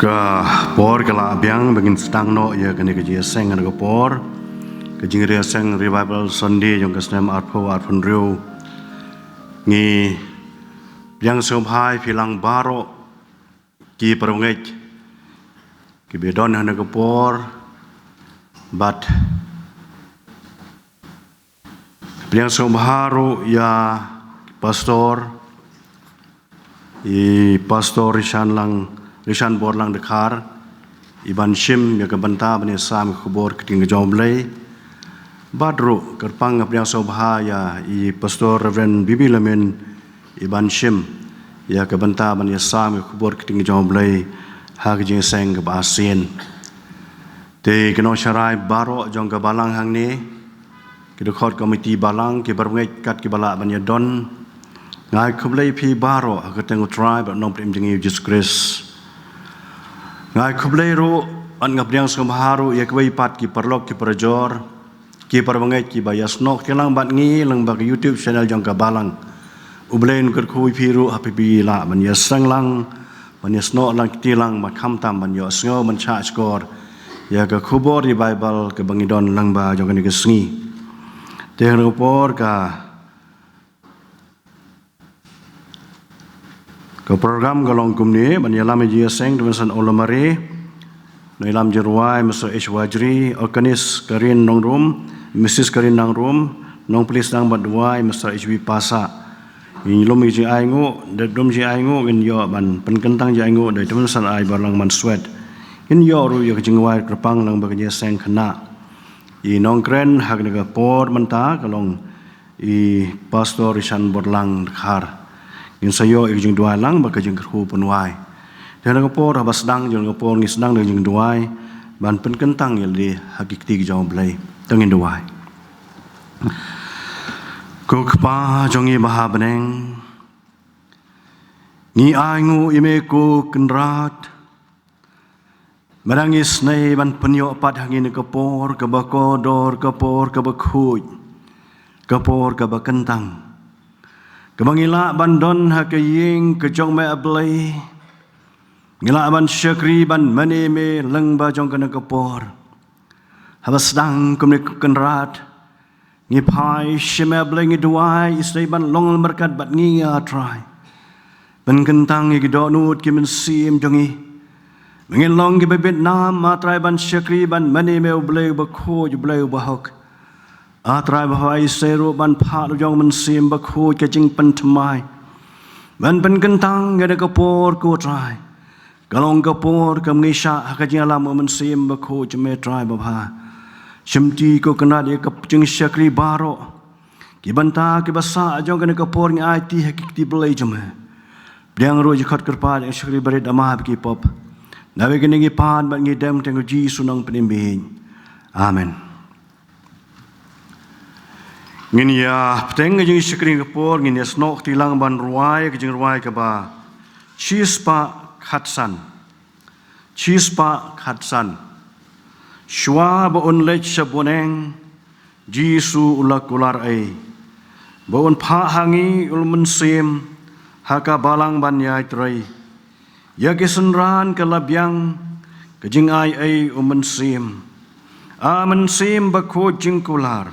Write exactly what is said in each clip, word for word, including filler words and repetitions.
Ka por ka la biang ba ngin sdang noh ïa kane ka jingïaseng ha kane ka por, ka jingïaseng Revival Sunday jong ka snem arphew arphew hynriew. Ngi pdiang sngewbha ïa phi lang baroh ki para bangeit kiba don ha kane ka por, bad pdiang sngewbha ruh ïa pastor, i Pastor Rishan Lang, Rishan Borlang Dkhar, i ban shim ïa ka bynta ban ïasam ka khubor ka ktien ka jong U Blei. Bad ruh kyrpang nga pdiang sngewbha ïa i Pastor Reverend B B Lamin, i ban shim ïa ka bynta ban ïasam ka khubor ka ktien ka jong U Blei ha ka jingïaseng kaba arsien. Te ki nongsharai baroh jong ka balang hangne, ki dkhot komiti balang, ki para bangeit kat kiba lah ban ïadon, nga ai khublei ïa phi baroh ha ka kyrteng U Trai bad U Nongpynim jong ngi U Jisu Khrist. Nga ai khublei ruh bad nga pdiang sngewbha ruh ïa kiwei pat ki paralok ki parajor, ki para bangeit kiba ïasnoh kti lang bad ngi lyngba ka YouTube channel jong ka balang. U Blei un kyrkhu ïa phi ruh ha kaba phi lah ban ïaseng lang, ban ïasnoh lang kti lang, bad khamtam ban ïohsngew ban shah shkor ïa ka khubor Revival kaba ngi don lyngba jong kane ka sngi. Te ha kane ka por ka Ka program ka long kumne: ban ïalam ïa ka jingïaseng, Reverend Olamare. Nongïalam jingrwai, Mister H Wajri. Organist, Karin Nongrum, Missus Karin Nongrum. Nongplie sdang bad duwai, Mister H B Pasa. Ngin ïalum ïa ka jingainguh, da dum jingainguh ngin ïoh ban pynkyntang jingainguh da i Reverend Aibarlang Manswet. Ngin ïoh ruh ïa ka jingduwai kyrpang lang bad ka jingïaseng khynnah. I nongkren ha kane ka por mynta ka long i Pastor Rishan Borlang Dkhar. Ngin sa ïoh ïa ka jingduwai lang bad ka jingkyrkhu pynwai. Te ha kane ka por haba sdang jong ka por ngi sdang da ka jingduwai ban pynkyntang ïa lade ha ki kti ki jong U Blei. To ngin duwai. Ko Kpa jong ngi ba ha bneng, ngi ainguh ïa me ko Kynrad. Ba dang isynei ban pynïoh pat ha ngi ïa ka por kaba kordor, ka por kaba khuid, ka por kaba kyntang, kaba ngi lah ban don ha ka ïing ka jong me, A Blei. Ngi lah ban shakri ban mane me lyngba jong kane ka por. Haba sdang kumne ko Kynrad, ngi phai sha me, A Blei, ngi duwai, isynei ban long ryngkat bad ngi, A Trai. Pynkyntang ïa ki dohnud ki mynsiem jong ngi, ba ngin long kiba bit nam, A Trai, ban shakri ban mane me, U Blei uba khuid, U Blei uba hok. A Trai, ba phai isynei ruh ban phah la jong u Mynsiem Bakhuid ka jingpynthymmai ban pynkyntang ïa kane ka por, ko Trai. Ka long ka por kaba ngi shah ha ka jingïalam u Mynsiem Bakhuid jong me, Trai babha. Shimti ko Kynrad ïa ka jingshakri baroh. Ki bynta kiba sah jong kane ka por ngi aiti ha ki kti Blei jong me. Pdiang ruh ïa ki khot kyrpad ïa ki shakri barit, A Ma, ha ki pop. Naba kine ngi pan bad ngi dem ha ka kyrteng u Jisu, u Nongpynim ba ïeit. Amen. Ngin ïa bteng ka jingshakri ha kane ka por, ngin ïa snoh kti lang ban rwai ka jingrwai kaba shispah khatsan. Shispah khatsan. Shuwa ba un leit sha bneng, Jisu u la kular ei ba un phah ha ngi u Mynsiem ha ka balang ban ïatrei. Ïa ki synran ka la biang ka jingai ei u Mynsiem. A Mynsiem Bakhuid jingkular,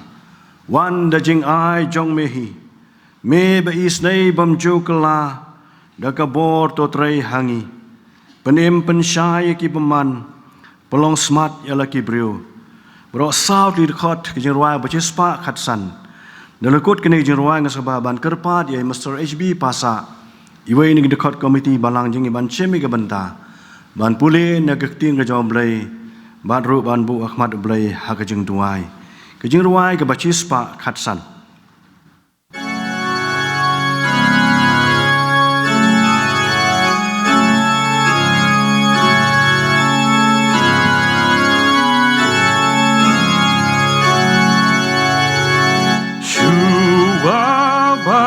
wan da jingai jong me hi. Me ba isynei bym ju kylla, da ka bor to trei ha ngi. Pynim pynshai ïa ki bymman, pynlong smat ïa la ki briew. Baroh saw tylli ki dkhot ka jingrwai ba shispah khatsan. Da la kut kane ka jingrwai nga sngewbha ban kyrpad ïa i Mister H B Pasa, iwei na ki dkhot komiti balang jong ngi, ban shim ïa ka bynta ban pule na ka ktien ka jong U Blei bad ruh ban buh ha khmat U Blei ha ka jingduwai. Ka jingrwai kaba shispah khatsan. Shuwa ba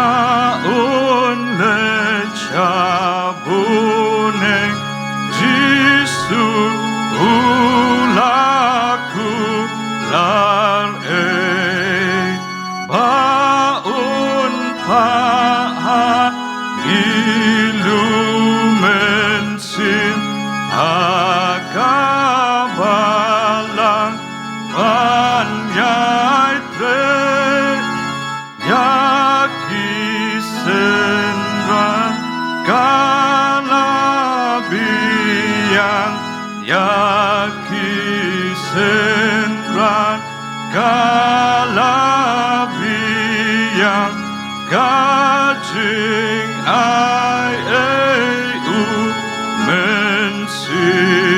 un leit sha bneng, Jisu u la kular ei ba un phah ha ngi u Mynsiem Ha ka balang ban ïai trei ïa ki synran, ka la biang ïa ki synran, ka la biang ka jingai ei u Mynsiem.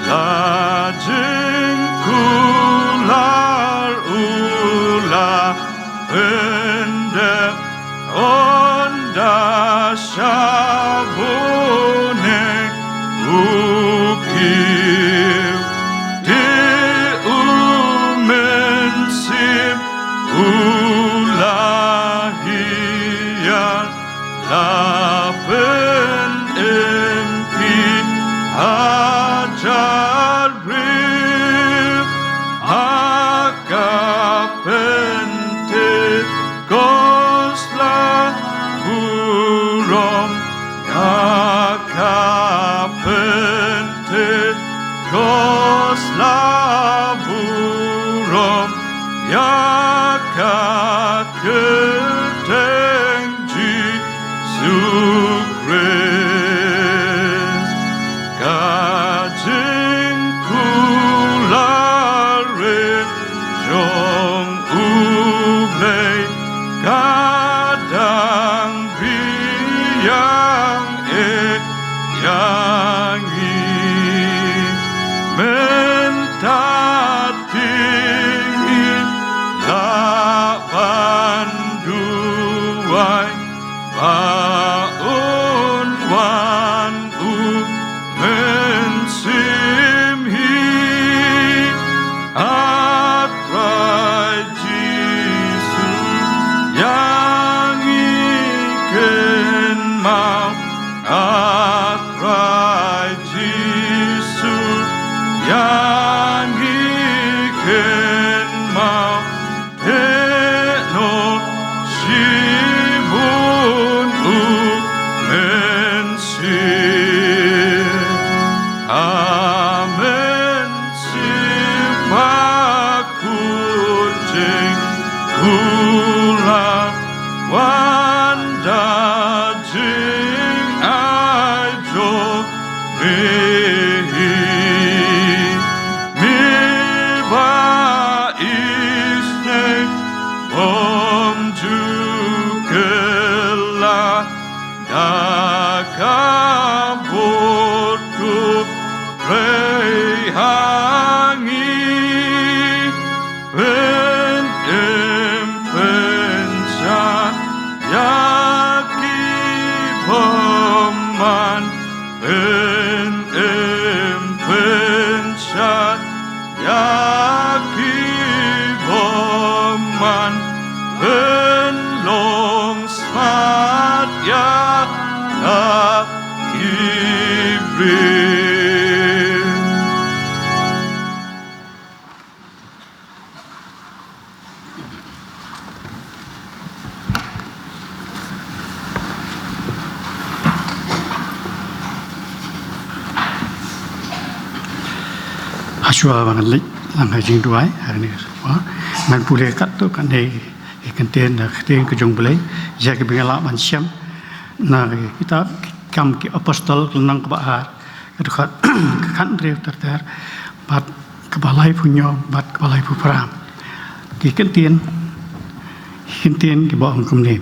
La jingkular u la pyndep ynda sha bneng u kiew. Te u Mynsiem u la hiar, la pynim ki hajar briew. Ha ka Pentekost la burom, ha ka Pentekost la burom ïa ka kyrteng Jisu Khrist. Ka jingkular jong U Blei ka dang biang eh ïa ngi. Mynta te ngi lah ban duwai ba un wan U Mynsiem hi. A Trai Jisu, ïa ngi kynmaw. A Trai Jisu, ïa ngi kynmaw. Heh noh shibun U Mynsiem. Amen. Siem bakhuid jingkular wan da jingai jong me hi. Me ba isynei bym ju kylla da ka bor to trei ha ngi. Pynim pynshad ïa ki bymman, pynim pynshad ïa ki bymman, pynlong smat ïa la ki briew. Hashwa ba ngan leit lang ha jingduwai, ha kane ka sngewbha ngan pule katto katne ki kyntien na ka ktien ka jong U Blei, ïa kiba ngi lah ban shem na ka kitab Ki Kam ki Apostol, ka lynnong kaba ar, ka dkhot ka khathynriew ter ter, bad kaba laiphew hynñiew, bad kaba laiphew phra. Ki kyntien, ki kyntien kiba ong kumne.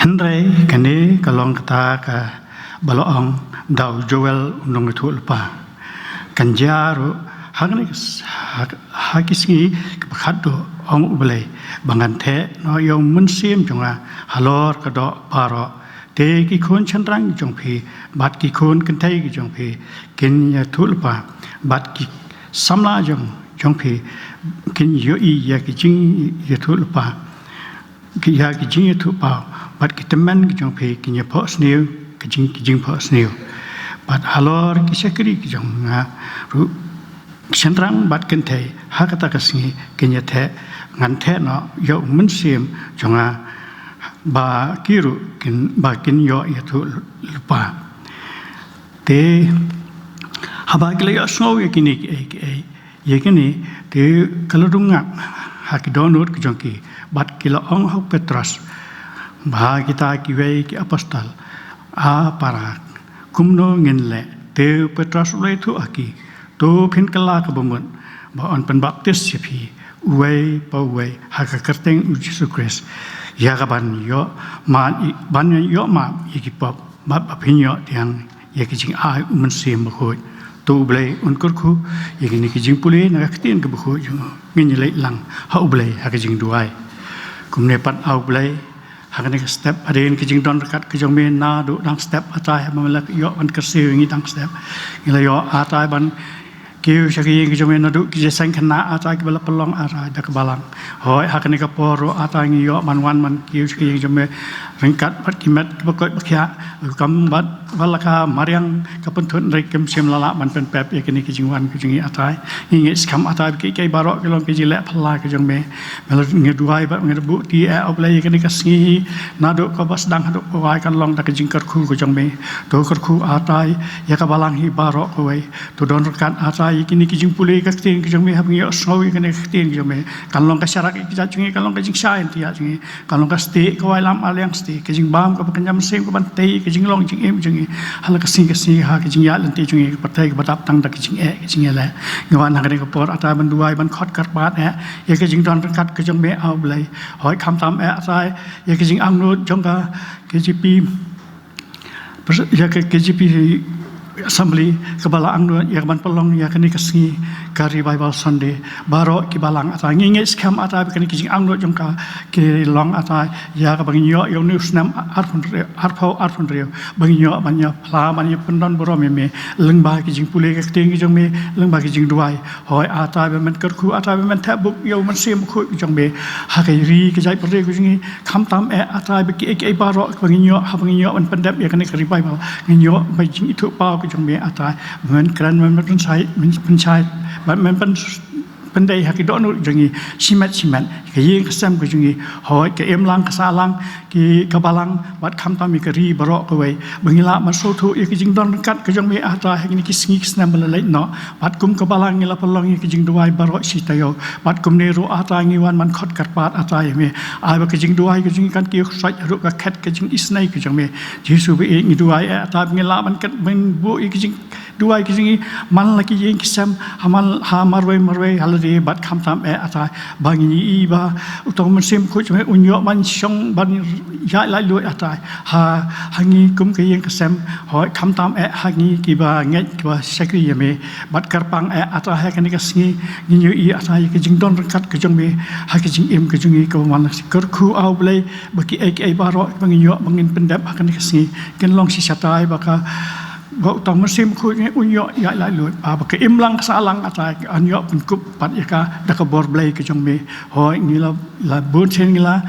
Hynrei kane ka long kata kaba la ong da u Joel u nongïathuhlypa. Kan jia ruh ha kane ka s-, ha, ha ki sngi kiba khatduh, ong U Blei, ba ngan theh noh ïa U Mynsiem jong nga halor ka doh baroh. Te ki khun shynrang jong phi bad ki khun kynthei ki jong phi kin ïathuhlypa, bad ki samla jong, jong phi kin ïohi ïa ki jingïathuhlypa, ki, ïa ki jingïathuhpaw, bad ki tymmen ki jong phi kin ïaphohsniew ki jing, ki jingphohsniew. Bad halor ki shakri ki jong nga ruh, shynrang bad kynthei, ha kata ka sngi kin ïatheh, ngan theh noh ïa U Mynsiem jong nga ba ki ruh kin, ba kin ïoh ïathuh lypa. Te haba ki la ïohsngew ïa kine kiei kiei, ïa kine, te ka la rung ngat ha ki dohnud ki jong ki, bad ki la ong ha u Petros bad kita kiwei ki apostol, A para, kumno ngin leh? Te u Petros u la ïathuh ha ki, To phin kylla ka bamut, ba yn pynbaptis ïa phi uwei pa uwei ha ka kyrteng u Jisu Khrist, ïa ka ban ïoh map, ban ïoh map ïa ki pop, bad ba phin ïoh thiang ïa ki jingai u Mynsiem Bakhuid. To U Blei un kyrkhu ïa kine ki jingpule na ka ktien kaba khuid jong u. Ngin ïaleit lang ha U Blei ha ka jingduwai. Kumne pat, A U Blei, ha kane ka step, hadien ka jingdon ryngkat ka jong me naduh dang step, A Trai, haba me la ïoh ban kyrsiew ïa ngi dang step, ngi la ïoh, A Trai, ban kiew sha ka ïing ka jong me naduh ki jingïaseng khynnah, A Trai, kiba la pynlong, A Trai, da ka balang. Hooid, ha kane ka por ruh, A Trai, ngi ïoh ban wan ban kiew sha ka ïing jong me ryngkat bad ki met kiba koit ba khiah, kam bad ba la ka mariang ka pynthut, hynrei kim shym la lah ban pynpep ïa kine ki jingwan ki jong ngi, A Trai. Ngi ngeit skhem, A Trai, ba kiei kiei baroh ki long ki jingleh phylla ki jong me. Me la, ngi duwai bad ngi buh ïa, A Blei, ïa kane ka sngi, naduh kaba sdang haduh kaba wai, kan long da ka jingkyrkhu ka jong me. To kyrkhu, A Trai, ïa ka balang hi baroh kawei. To don ryngkat, A Trai, ïa kine ki jingpule ka ktien ka jong me, haba ngi ïohsngew ïa kane ka ktien ka jong me, kan long ka sharak ïa ki jait jong ngi, kan long ka jingshai ïa ki jait jong ngi, kan long ka stieh kawei lam aliang stieh, ka jingbam kaba kynja mynsiem, ka ban tei ka jinglong jingim jong ngi ha la ka sngi ka sngi, ha ka jingïaid lynti jong ngi, ka pyrthei kaba dap tang da ka jingeh, ka jingïaleh. Ngi wan ha kane ka por, A Trai, ban duwai, ban khot kyrpad, eh, ïa ka jingdon ryngkat ka jong me, A Blei. Hooid, khamtam, eh, A Trai, ïa ka jingangnud jong ka K J P, ïa ka K J P Assembly, kaba la angnud ïa ka ban pynlong ïa kane ka sngi, ka Revival Sunday. Baroh ki balang, A Trai, ngi ngeit skhem, A Trai, ba kane ka jingangnud jong ka ka long, A Trai, ïa kaba ngin ïoh ïa une u snem arphew hynriew, arphew, arphew hynriew, ba ngin ïoh ban ïa phla, ban ïa pyndon burom ïa me lyngba ki jingpule ka ktien ka jong me, lyngba ki jingduwai. Hooid, A Trai, ba men kyrkhu, A Trai, ba men thep buh ïa u Mynsiem Bakhuid ka jong me ha ka ri ka jaitbynriew ka jong ngi. Khamtam, eh, A Trai, ba kiei kiei baroh ba ngin ïoh, haba ngin ïoh ban pyndep ïa kane ka Revival, ngin ïoh ba jingithuhpaw ka jong me, A Trai, ba men kren, ba men pynshai, men pynshai, ba men pyn pyndei ha ki dohnud jong ngi shimet shimet, ka ïing ka sem ka jong ngi. Hooid, ka imlang ka sahlang, ki, ka balang, bad khamtam ïa ka ri baroh kawei, ba ngin lah ban sngewthuh ïa ka jingdon ryngkat ka jong me, A Trai, ha kine ki sngi ki snem ba la leit noh. Bad kum ka balang ngi la pynlong ïa ka jingduwai baroh shi taïew. Bad kumne ruh, A Trai, ngi wan ban khot kyrpad, A Trai, ïa me, ai ba ka jingduwai ka jong ngi kan kiew ksoit haduh ka khet ka jingisynei ka jong me. Jisu ba ïeit, ngi duwai, eh, A Trai, ba ngin lah ban khet, ban buh ïa ka jing duwai ka jong ngi man la ki ïing ki sem, ha man, ha marwei marwei ha lade, bad khamtam, eh, A Trai, ba ngin ïohi ba uta u Mynsiem Bakhuid jong me un ïoh ban shong, ban ïaid laitluid, A Trai, ha, ha ngi kum ka ïing ka sem. Hooid, khamtam, eh, ha ngi kiba ngeit, kiba shakri ïa me. Bad kyrpang, eh, A Trai, ha kane ka sngi ngin ïohi, A Trai, ïa ka jingdon ryngkat ka jong me ha ka jingim ka jong ngi, kaba man la ka sngi. Kyrkhu, A Blei, ba kiei kiei baroh ba ngin ïoh, ba ngin pyndep ha kane ka sngi, kin long shi shatai, ba ka, ba uta u Mynsiem Bakhuid jong me un ïoh ïaid laitluid, ba, ba ka imlang ka sahlang, A Trai, kan ïoh pynkup pat ïa ka da ka bor Blei ka jong me. Hooid, ngi la, la bun sien ngi la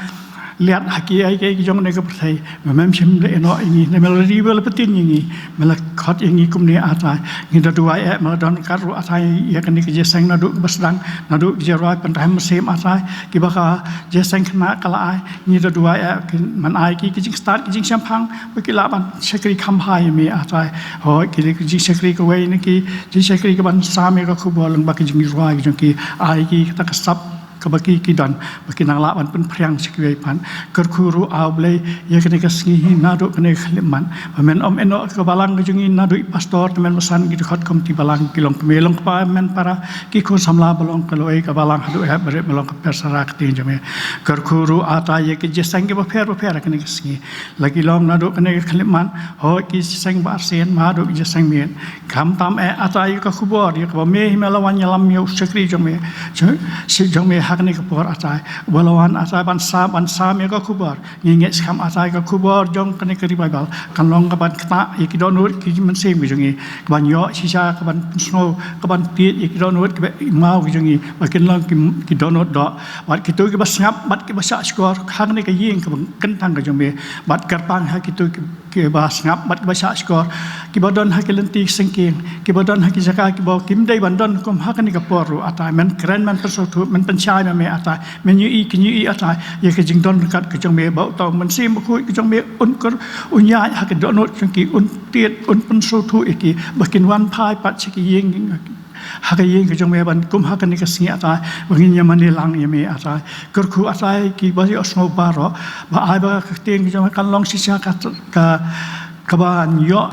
leit ha kiei kiei ki jong kane ka pyrthei, me, mem shym la ïehnoh ïa ngi, ne me la ri, me la btin ïa ngi, me la khot ïa ngi kumne, A Trai. Ngi da duwai, eh, me la don ryngkat ruh, A Trai, ïa kane ka jingïaseng naduh kaba sdang, naduh ka jingrwai pynrem mynsiem, A Trai, kiba ka jingïaseng khynnah ka la ai. Ngi da duwai, eh, ki, men ai ki, ki jingstad, ki jingshemphang, ba ki lah ban shakri kham bha ïa me, A Trai. Hooid, ki, ki jingshakri kawei na ki jingshakri ka ban sam ïa ka khubor lyngba ki jingrwai ki jong ki, ai ki kata ka sap kaba ki, ki don, ba kin nang lah ban pynphriang sha kiwei pat. Kyrkhu ruh, A Blei, ïa kane ka sngi hi naduh kane ka khyllipmat, ba men ym ïehnoh ka balang ka jong ngi, naduh i pastor, tymmen basan, ki dkhot komiti balang, ki long kmie long kpa, men para, ki khun samla ba long ka lawei ka balang, haduh hep barit ba long ka persara ka ktien jong me. Kyrkhu ruh, A Trai, ïa ki jingïaseng kiba pher bapher ha kane ka sngi, la ki long naduh kane ka khyllipmat, hooid, ki jingïaseng ba arsien, haduh ki jingïaseng miet. Khamtam, eh, A Trai, ïa ka khubor, ïa kaba me hi me la wan ïalam ïa u shakri jong me, jong, shi jong me ha kane ka por, A Trai, uba la wan, A Trai, ban sam, ban sam ïa ka khubor. Ngi ngeit skhem, A Trai, ka khubor jong kane ka Revival kan long ka ban ktah ïa ki dohnud ki mynsiem ki jong ngi, ka ban ïoh shisha, ka ban pynsngew, ka ban tied ïa ki dohnud kiba maw ki jong ngi, ba kin long ki, ki dohnud doh, bad kito kiba sngap bad kiba shahshkor ha kane ka ïing kaba kyntang ka jong me. Bad kyrpang ha kito ki, kiba sngap bad kiba shahshkor, kiba don ha ki lynti sengkeng, kiba don ha ki jaka kiba kim dei ban don kum ha kane ka por ruh, A Trai, men kren, men pynsngewthuh, men pynshai Atai, ma me Atai, men ïohi, kin ïohi Atai ïa ka jingdon ryngkat ka jong me, ba uta u Mynsiem Bakhuid ka jong me un kyrkhu, un ïaid ha ka dohnud jong ki, un tied, un pynsngewthuh ïa ki ba kin wan phai pat sha ki ïing, ha ka ïing ka jong me ban kum ha kane ka sngi Atai, ba ngin ïa mane lang ïa me Atai. Kyrkhu Atai kiba ïohsngew baroh, ba ai ba ka ktien ka jong me kan long shisha ka, ka, kaban ïoh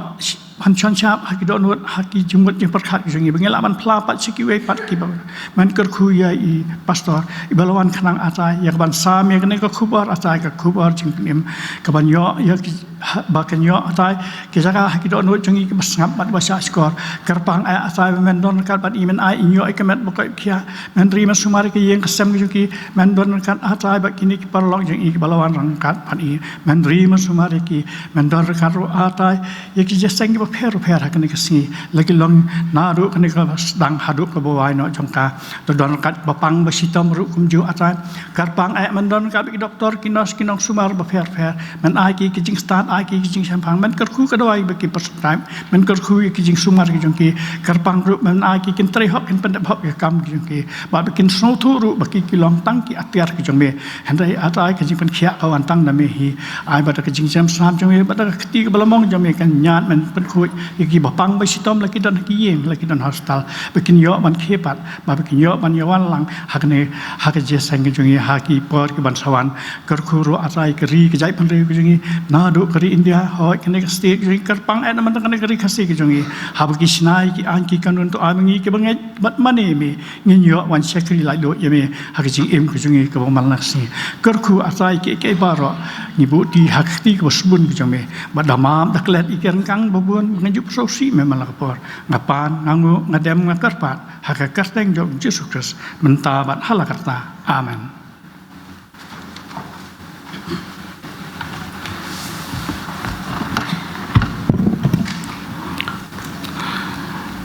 ban shon shap ha ki dohnud, ha ki jingmut jingpyrkhat ki jong ngi, ba ngin lah ban phla pat sha kiwei pat kiba. Men kyrkhu ïa i pastor iba la wan khnang Atai, ïa kaban sam ïa kane ka khubor Atai, ka khubor jingpynim, kaban ïoh ïa ki, ha, ba kan ïoh Atai ki jaka ha ki dohnud jong ngi kiba sngap bad ba shah shkor. Kyrpang eh Atai ba men don ryngkat bad i, men ai i ïoh ïa ka met ba koit ba khiah. Men ri men sumar ïa ka ïing ka sem ka jong ki, men don ryngkat Atai bad kine ki paralok jong i kiba la wan ryngkat bad i. Men ri men sumar ïa ki, men don ryngkat ruh Atai ïa ki jingïaseng kiba pher bapher ha kane ka sngi, la ki long naduh kane ka sdang haduh kaba wai noh jong ka. To don ryngkat ba pang ba shitom ruh kumjuh Atai. Kyrpang eh men don ryngkat bad ki doktor, ki nurse, ki nongsumar bapher bapher. Men ai ki ki jingstad, ai ki ki jingshemphang. Men kyrkhu ka dawai ba ki prescribe, men kyrkhu ïa ki jingsumar ki jong ki. Kyrpang ruh men ai ki kin trei hok, kin pyndep hok ïa ka kam ki jong ki, ba ba kin sngewthuh ruh ba ki ki long tang ki atiar ki jong me. Hynrei Atai ka jingpynkhiah ka wan tang na me hi. Ai ba da ka jingshem sam jong me, ba da ka kti kaba la mong jong me, kan ñiad men pynkhuid ïa kiba pang ba shitom, la ki don ha ki ïing, la ki don hospital, ba kin ïoh ban khie pat, ba ba kin ïoh ban ïa wan lang ha kane, ha ka jingïaseng ka jong ngi ha ki por kiban sa wan. Kyrkhu ruh Atai ka ri ka jaitbynriew ka jong ngi, naduh ka ri India, hooid kane ka state ka jong ngi, kyrpang eh namar kane ka ri Khasi ka jong ngi, haba ki shna ïa ki aiñ ki kanun, to ai ma ngi kiba ngeit bad mane ïa me, ngin ïoh wan shakri laitluid ïa me ha ka jingim ka jong ngi kaba man la ka sngi. Kyrkhu Atai kiei kiei baroh ngi buh kti ha ka kti kaba sbun ka jong me, bad da map da klet ïa ki ryngkang ba bun ba ngin ju pyrshah sih me man la ka por. Nga pan, nga nguh, nga dem, nga kyrpad ha ka kyrteng jong u Jisu Khrist, mynta bad ha la karta. Amen.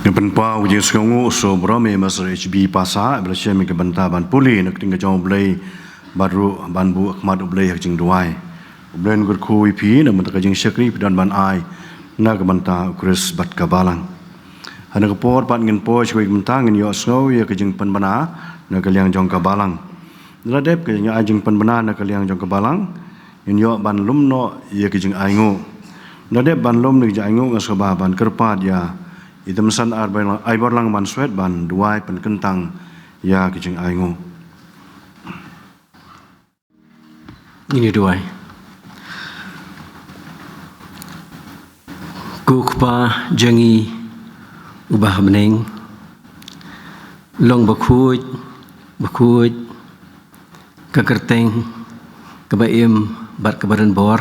Ngi pynpaw ka jingsngewnguh sha u briew me Master H B Passah, ba la shem ïa ka bynta ban pule na ka ktien ka jong U Blei, bad ruh ban buh khmat U Blei ha ka jingduwai. U Blei un kyrkhu ïa phi na ka bynta ka jingshakri phi don ban ai na ka bynta u Khrist bad ka balang. Ha kane ka por pat ngin poi sha kawei ka bynta, ngin ïohsngew ïa ka jingpynbna na ka liang jong ka balang. Lada dep ka jing, ai jingpynbna na ka liang jong ka balang, ngin ïoh ban lum noh ïa ka jingainguh. Lada dep ban lum ïa ka jingainguh, nga sngewbha ban kyrpad ïa i Tymmen San Aiborlang, Aiborlang Manswet ban duwai pynkyntang ïa ka jingainguh. Ngin ïa duwai. Ko Kpa jong ngi uba ha bneng, long bakhuid, bakhuid ka kyrteng kaba im bad kaba donbor.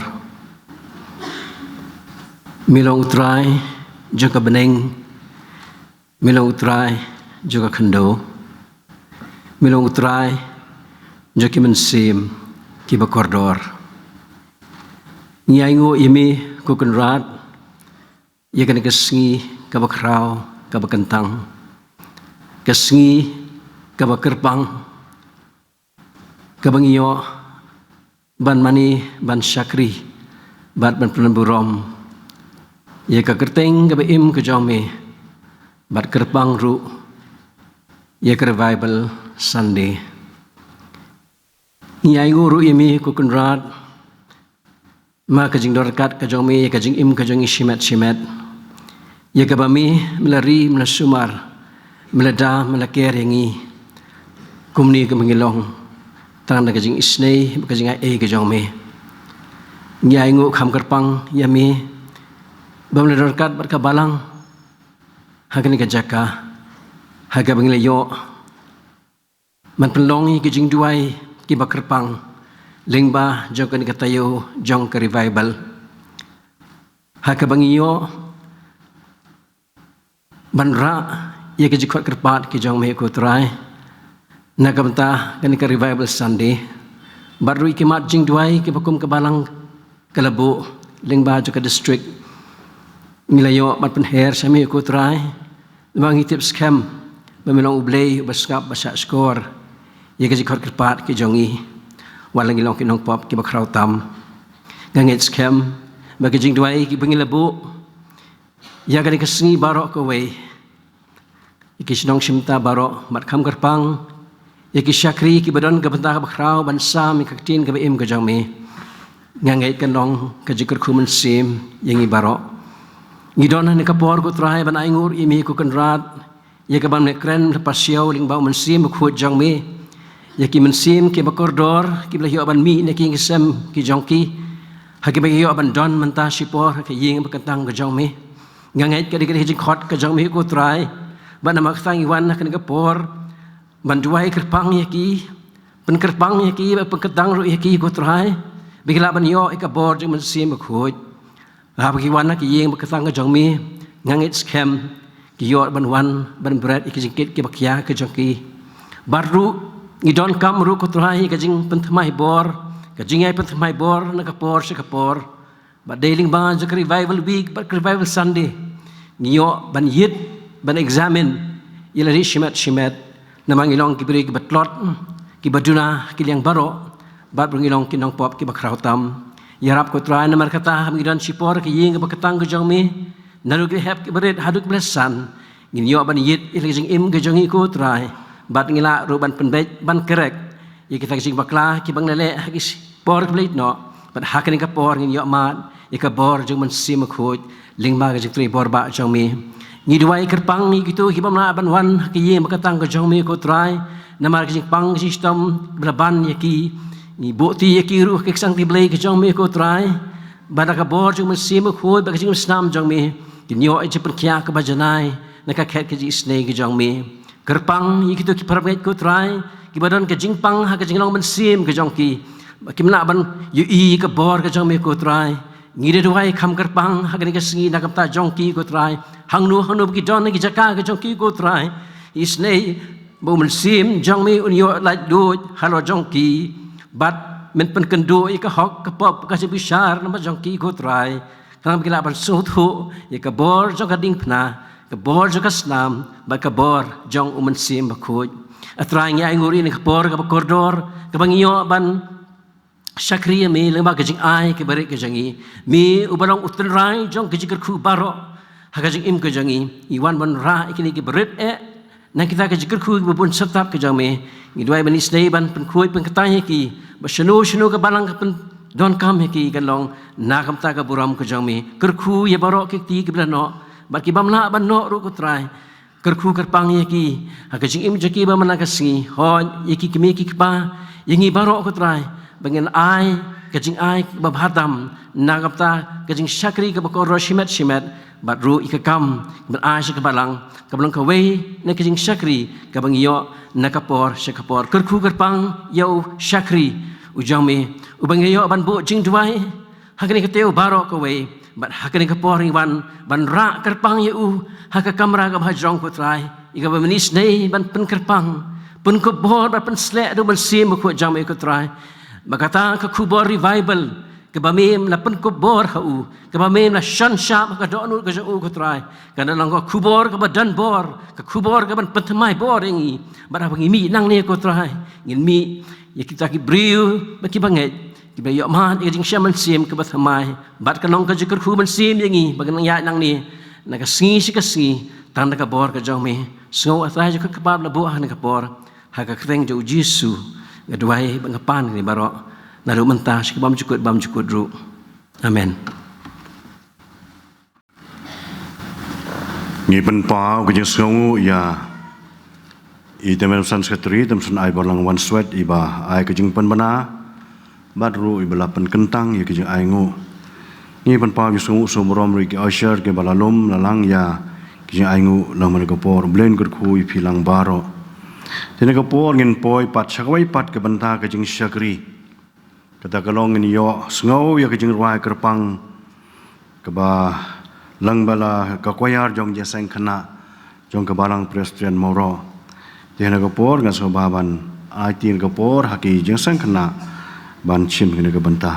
Me long U Trai jong ka bneng, me long U Trai jong ka khyndew, me long U Trai jong ki mynsiem kiba kordor. Ngi ainguh ïa me Ko Kynrad ïa kane ka sngi kaba khraw, kaba kyntang, ka sngi kaba kyrpang, kaba ngi ïoh ban mane, ban shakri bad ban pynburom ïa ka kyrteng kaba im ka jong me, bad kyrpang ruh ïa ka Revival Sunday. Ngi ainguh ruh ïa me Ko Kynrad, ma ka jingdon ryngkat ka jong me ïa ka jingim ka jong ngi shimet shimet, ïa kaba me, me la ri, me la sumar, me la da, me la ker ïa ngi kumne kumba ngi long, tang da ka jingisynei bad ka jingai ei ka jong me. Ngi ainguh kham kyrpang ïa me ba me la don ryngkat bad ka balang ha kane ka jaka, ha kaba ngi la ïoh ban pynlong ïa ki jingduwai kiba kyrpang lyngba jong kane ka taïew jong ka Revival, ha kaba ngi ïoh ban rah ïa ki jingkhot kyrpad ki jong me Ko Trai na ka bynta kane ka Revival Sunday, bad ruh ïa ki mat jingduwai kiba kum ka balang ka la buh lyngba jong ka district. Ngi la ïoh ban pynher sha me Ko Trai, namar ngi tip skhem ba me long U Blei uba sngap, ba shah shkor ïa ki jingkhot kyrpad ki jong ngi, wat la ngi long ki nongpop kiba khraw tam. Nga ngeit skhem ba ki jingduwai kiba ngi la buh ïa kane ka sngi baroh kawei, ïa ki shnong shynta baroh, bad kham kyrpang ïa ki shakri kiba don ka bynta kaba khraw ban sam ïa ka ktien kaba im ka jong me. Nga ngeit kan long ka jingkyrkhu mynsiem ïa ngi baroh. Ngi don ha kane ka por ko Trai ban ainguh ïa me ko Kynrad, ïa ka ban me kren lypa siew lyngba u Mynsiem Bakhuid jong me, ïa ki mynsiem kiba kordor kiba la ïoh ban mih na ki ïing ki sem ki jong ki, ha kiba ïoh ban don mynta shipor ha ka ïing bakyntang ka jong me. Nga ngeit ka dei ka jingkhot ka jong me ko Trai, bad namar kata ngi wan ha kane ka por ban duwai kyrpang ïa ki, pynkyrpang ïa ki, bad pynkyntang ruh ïa ki ko Trai, ba ki lah ban ïoh ïa ka bor jong u Mynsiem Bakhuid. Haba ki wan ha ka ïing bakyntang ka jong me, nga ngeit skhem ki ïoh ban wan ban bret ïa ki jingkit kiba khia ka jong ki. Bad ruh ngi donkam ruh ko Trai ïa ka jingpynthymmai bor, ka jingïai pynthymmai bor na ka por sha ka por. Bad dei lyngba jong ka Revival Week bad ka Revival Sunday, ngi ïoh ban ïit, ban examine ïa lade shimet shimet, namar ngi long ki briew kiba tlot, kiba duna ha ki liang baroh, bad ruh ngi long ki nongpop kiba khraw tam. Ïarap ko Trai, namar kata haba ngi don shipor ha ka ïing bakyntang ka jong me, naduh ki hep kiba rit haduh kiba la san, ngin ïoh ban ïit ïa la ka jingim ka jong ngi ko Trai, bad ngi lah ruh ban pynbeit, ban correct ïa kita ki jingbakla kiba ngi la leh ha ki por kiba la ït noh, bad ha kane ka por ngin ïoh mad ïa ka bor jong u Mynsiem Bakhuid lyngba ka jingtrei bor bah jong me. Ngi duwai kyrpang ïa kito ki bym lah ban wan ha ka ïing bakyntang ka jong me ko Trai, namar ka jingpang ka jingshitom ba la ban ïa ki. Ngi buh ti ïa ki ruh ha ka ksangti Blei ka jong me ko Trai, bad da ka bor jong u Mynsiem Bakhuid bad ka jingpynsnam jong me, kin ïoh ïa ka jingpynkhia kaba janai na ka khet ka jingisynei ka jong me. Kyrpang ïa kito ki parabangeit ko Trai, kiba don ka jingpang ha ka jinglong mynsiem ka jong ki, ba kim lah ban ïohi ïa ka bor ka jong me ko Trai. Ngi da duwai kham kyrpang ha kane ka sngi na ka bynta jong ki ko Trai, hangno hangno ba ki don ha ki jaka ka jong ki ko Trai. Isynei ba u Mynsiem jong me un ïoh laitluid halor jong ki, bad men pynkynduh ïa ka hok, ka pop, ka jingbishar namar jong ki ko Trai, khnang ba ki lah ban sngewthuh ïa ka bor jong ka diengphna, ka bor jong ka snam, bad ka bor jong u Mynsiem Bakhuid. A Trai, ngi ainguh ruh ïa kane ka por kaba kordor, kaba ngi ïoh ban shakri ïa me lyngba ka jingai kaba rit ka jong ngi. Me uba long u tynrai jong ka jingkyrkhu baroh ha ka jingim ka jong ngi. Ngi wan ban rah ïa kine kiba rit eh na kita ki jingkyrkhu kiba bun syrtap ki jong me. Ngi duwai ban isynei ban pynkhuid pynkyntang ïa ki, ba shano shano ka balang ka pyndonkam ïa ki kan long na ka bynta ka burom ka jong me. Kyrkhu ïa baroh ki kti kiba la noh bad ki bym lah ban noh ruh ko Trai. Kyrkhu kyrpang ïa ki ha ka jingim jong ki ba man la ka sngi. Hooid ïa ki kmie ki kpa, ïa ngi baroh ko Trai, ba ngin ai ka jingai kaba bha tam na ka bynta ka jingshakri kaba kordor shimet shimet, bad ruh ïa ka kam ban ai sha ka balang, kaba long kawei na ka jingshakri kaba ngi ïoh na ka por sha ka por. Kyrkhu kyrpang ïa u shakri u jong me, uba ngi ïoh ban buh jingduwai ha kane ka taïew baroh kawei, bad ha kane ka por ngi wan ban rah kyrpang ïa u ha ka kamra kaba ha jrong ko Trai, ïa kaba men isynei ban pynkyrpang, pynkup bor bad pynsleh da u Mynsiem Bakhuid jong me ko Trai. Ba kata ka khubor revival kaba me la pynkup bor ha u, kaba me la shon shap ha ka dohnud ka jong u ko Trai, kan long ka khubor kaba don bor, ka khubor kaban pynthymmai bor ïa ngi. Bad haba ngi mih nangne ko Trai, ngin mih ïa kita ki briew bad kiba ngeit, kiba ïoh mad ïa ka jingshem mynsiem kaba thymmai, bad kan long ka jingkyrkhu mynsiem ïa ngi ba ngin nang ïaid nangne na ka sngi sha ka sngi tang da ka bor ka jong me. Sngew A Trai jong ka kyrpad ba la buh ha kane ka por. Ha ka kyrteng jong U Jisu nga duwai bad nga pan kane baroh, naduh mynta sha ka bymjukut bymjukut ruh. Amen. Ngi pynpaw ka jingsngewnguh ïa i Tymmen Secretary, Tymmen San Ai Barlang Wanswet, iba ai ka jingpynbna bad ruh iba la pynkyntang ïa ka jingainguh. Ngi pynpaw jingsngewnguh sngewburom ruh ïa ki usher kiba la lum la lang ïa ka jingainguh lang man ka por. Blei un kyrkhu ïa phi lang baroh. Te na ka por ngin poi pat sha kawei pat ka bynta ka jingshakri. Kata ka long ngin ïoh sngew ïa ka jingrwai kyrpang kaba lang ba la ka choir jong Jingïaseng Khynnah jong ka Balang Presbyterian Mawroh. Te na ka por nga sngewbha ban aiti na ka por ha ki Jingïaseng Khynnah ban shim kane ka bynta.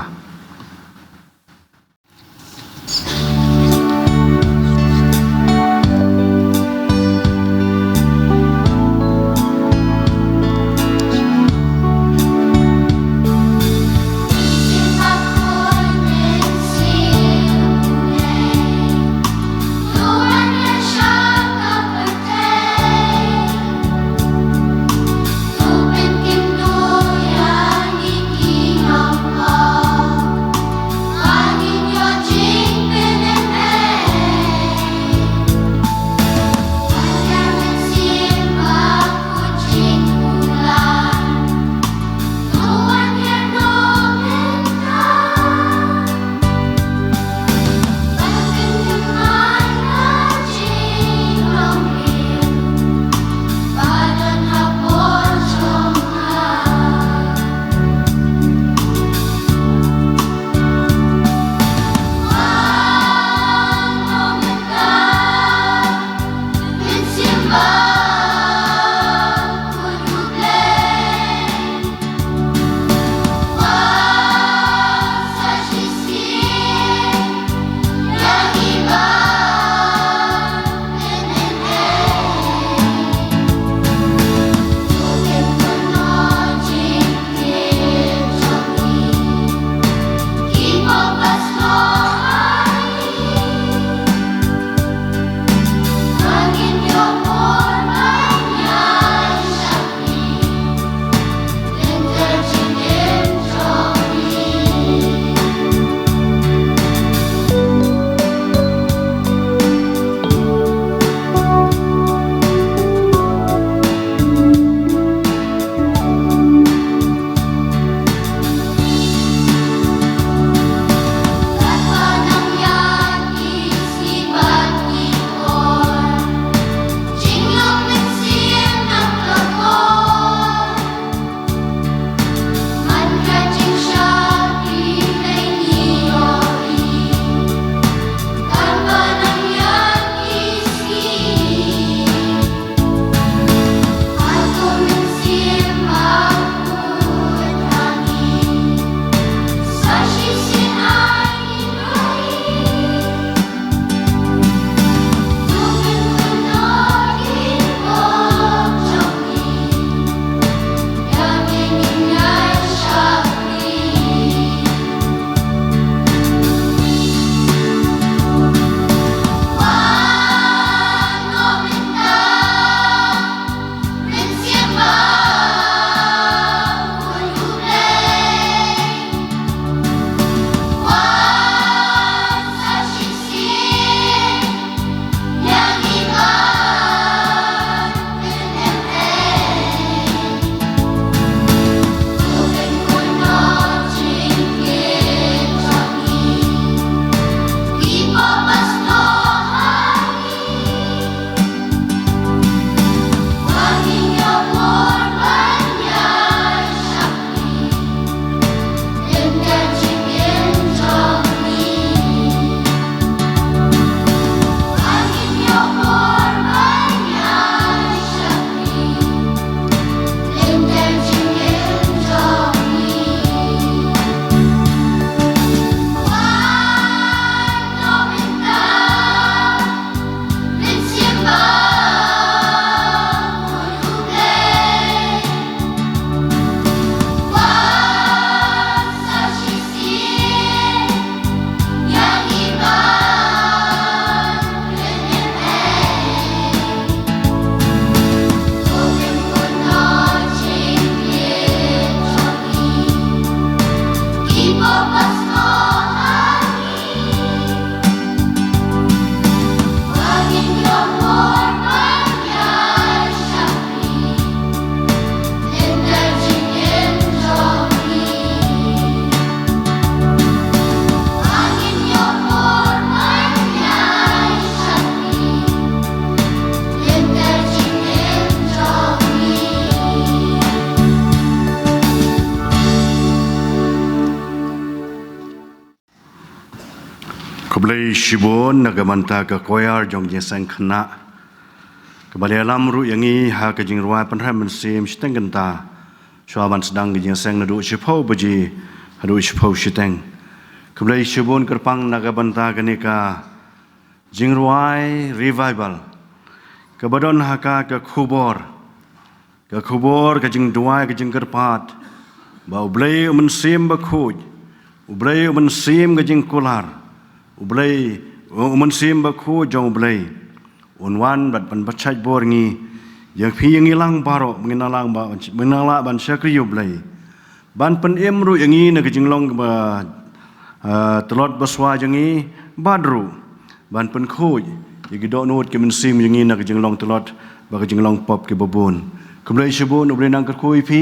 Khublei shibun na ka bynta ka choir jong ka jingïaseng khynnah kaba la ïalam ruh ïa ngi ha ka jingrwai pynrem mynsiem shiteng kynta shuwa ban sdang ka jingïaseng naduh shiphew baje haduh shiphew shiteng. Khublei shibun kyrpang na ka bynta kane ka jingrwai revival kaba don ha ka, ka khubor, ka khubor ka jingduwai ka jingkyrpad ba U Blei U Mynsiem Bakhuid, U Blei U Mynsiem ka jingkular, U Blei U Mynsiem Bakhuid jong U Blei un wan bad ban pynshait bor ngi, ïa phi ïa ngi lang baroh, ba ngin nang lah ban, ba ngin nang lah ban shakri ïa U Blei. Ban pynim ruh ïa ngi na ka jinglong ba, ah, tlot ba swa jong ngi, bad ruh ban pynkhuid ïa ki dohnud ki mynsiem jong ngi na ka jinglong tlot bad ka jinglong pop kiba bun. Khublei shibun, U Blei un nang kyrkhu ïa phi,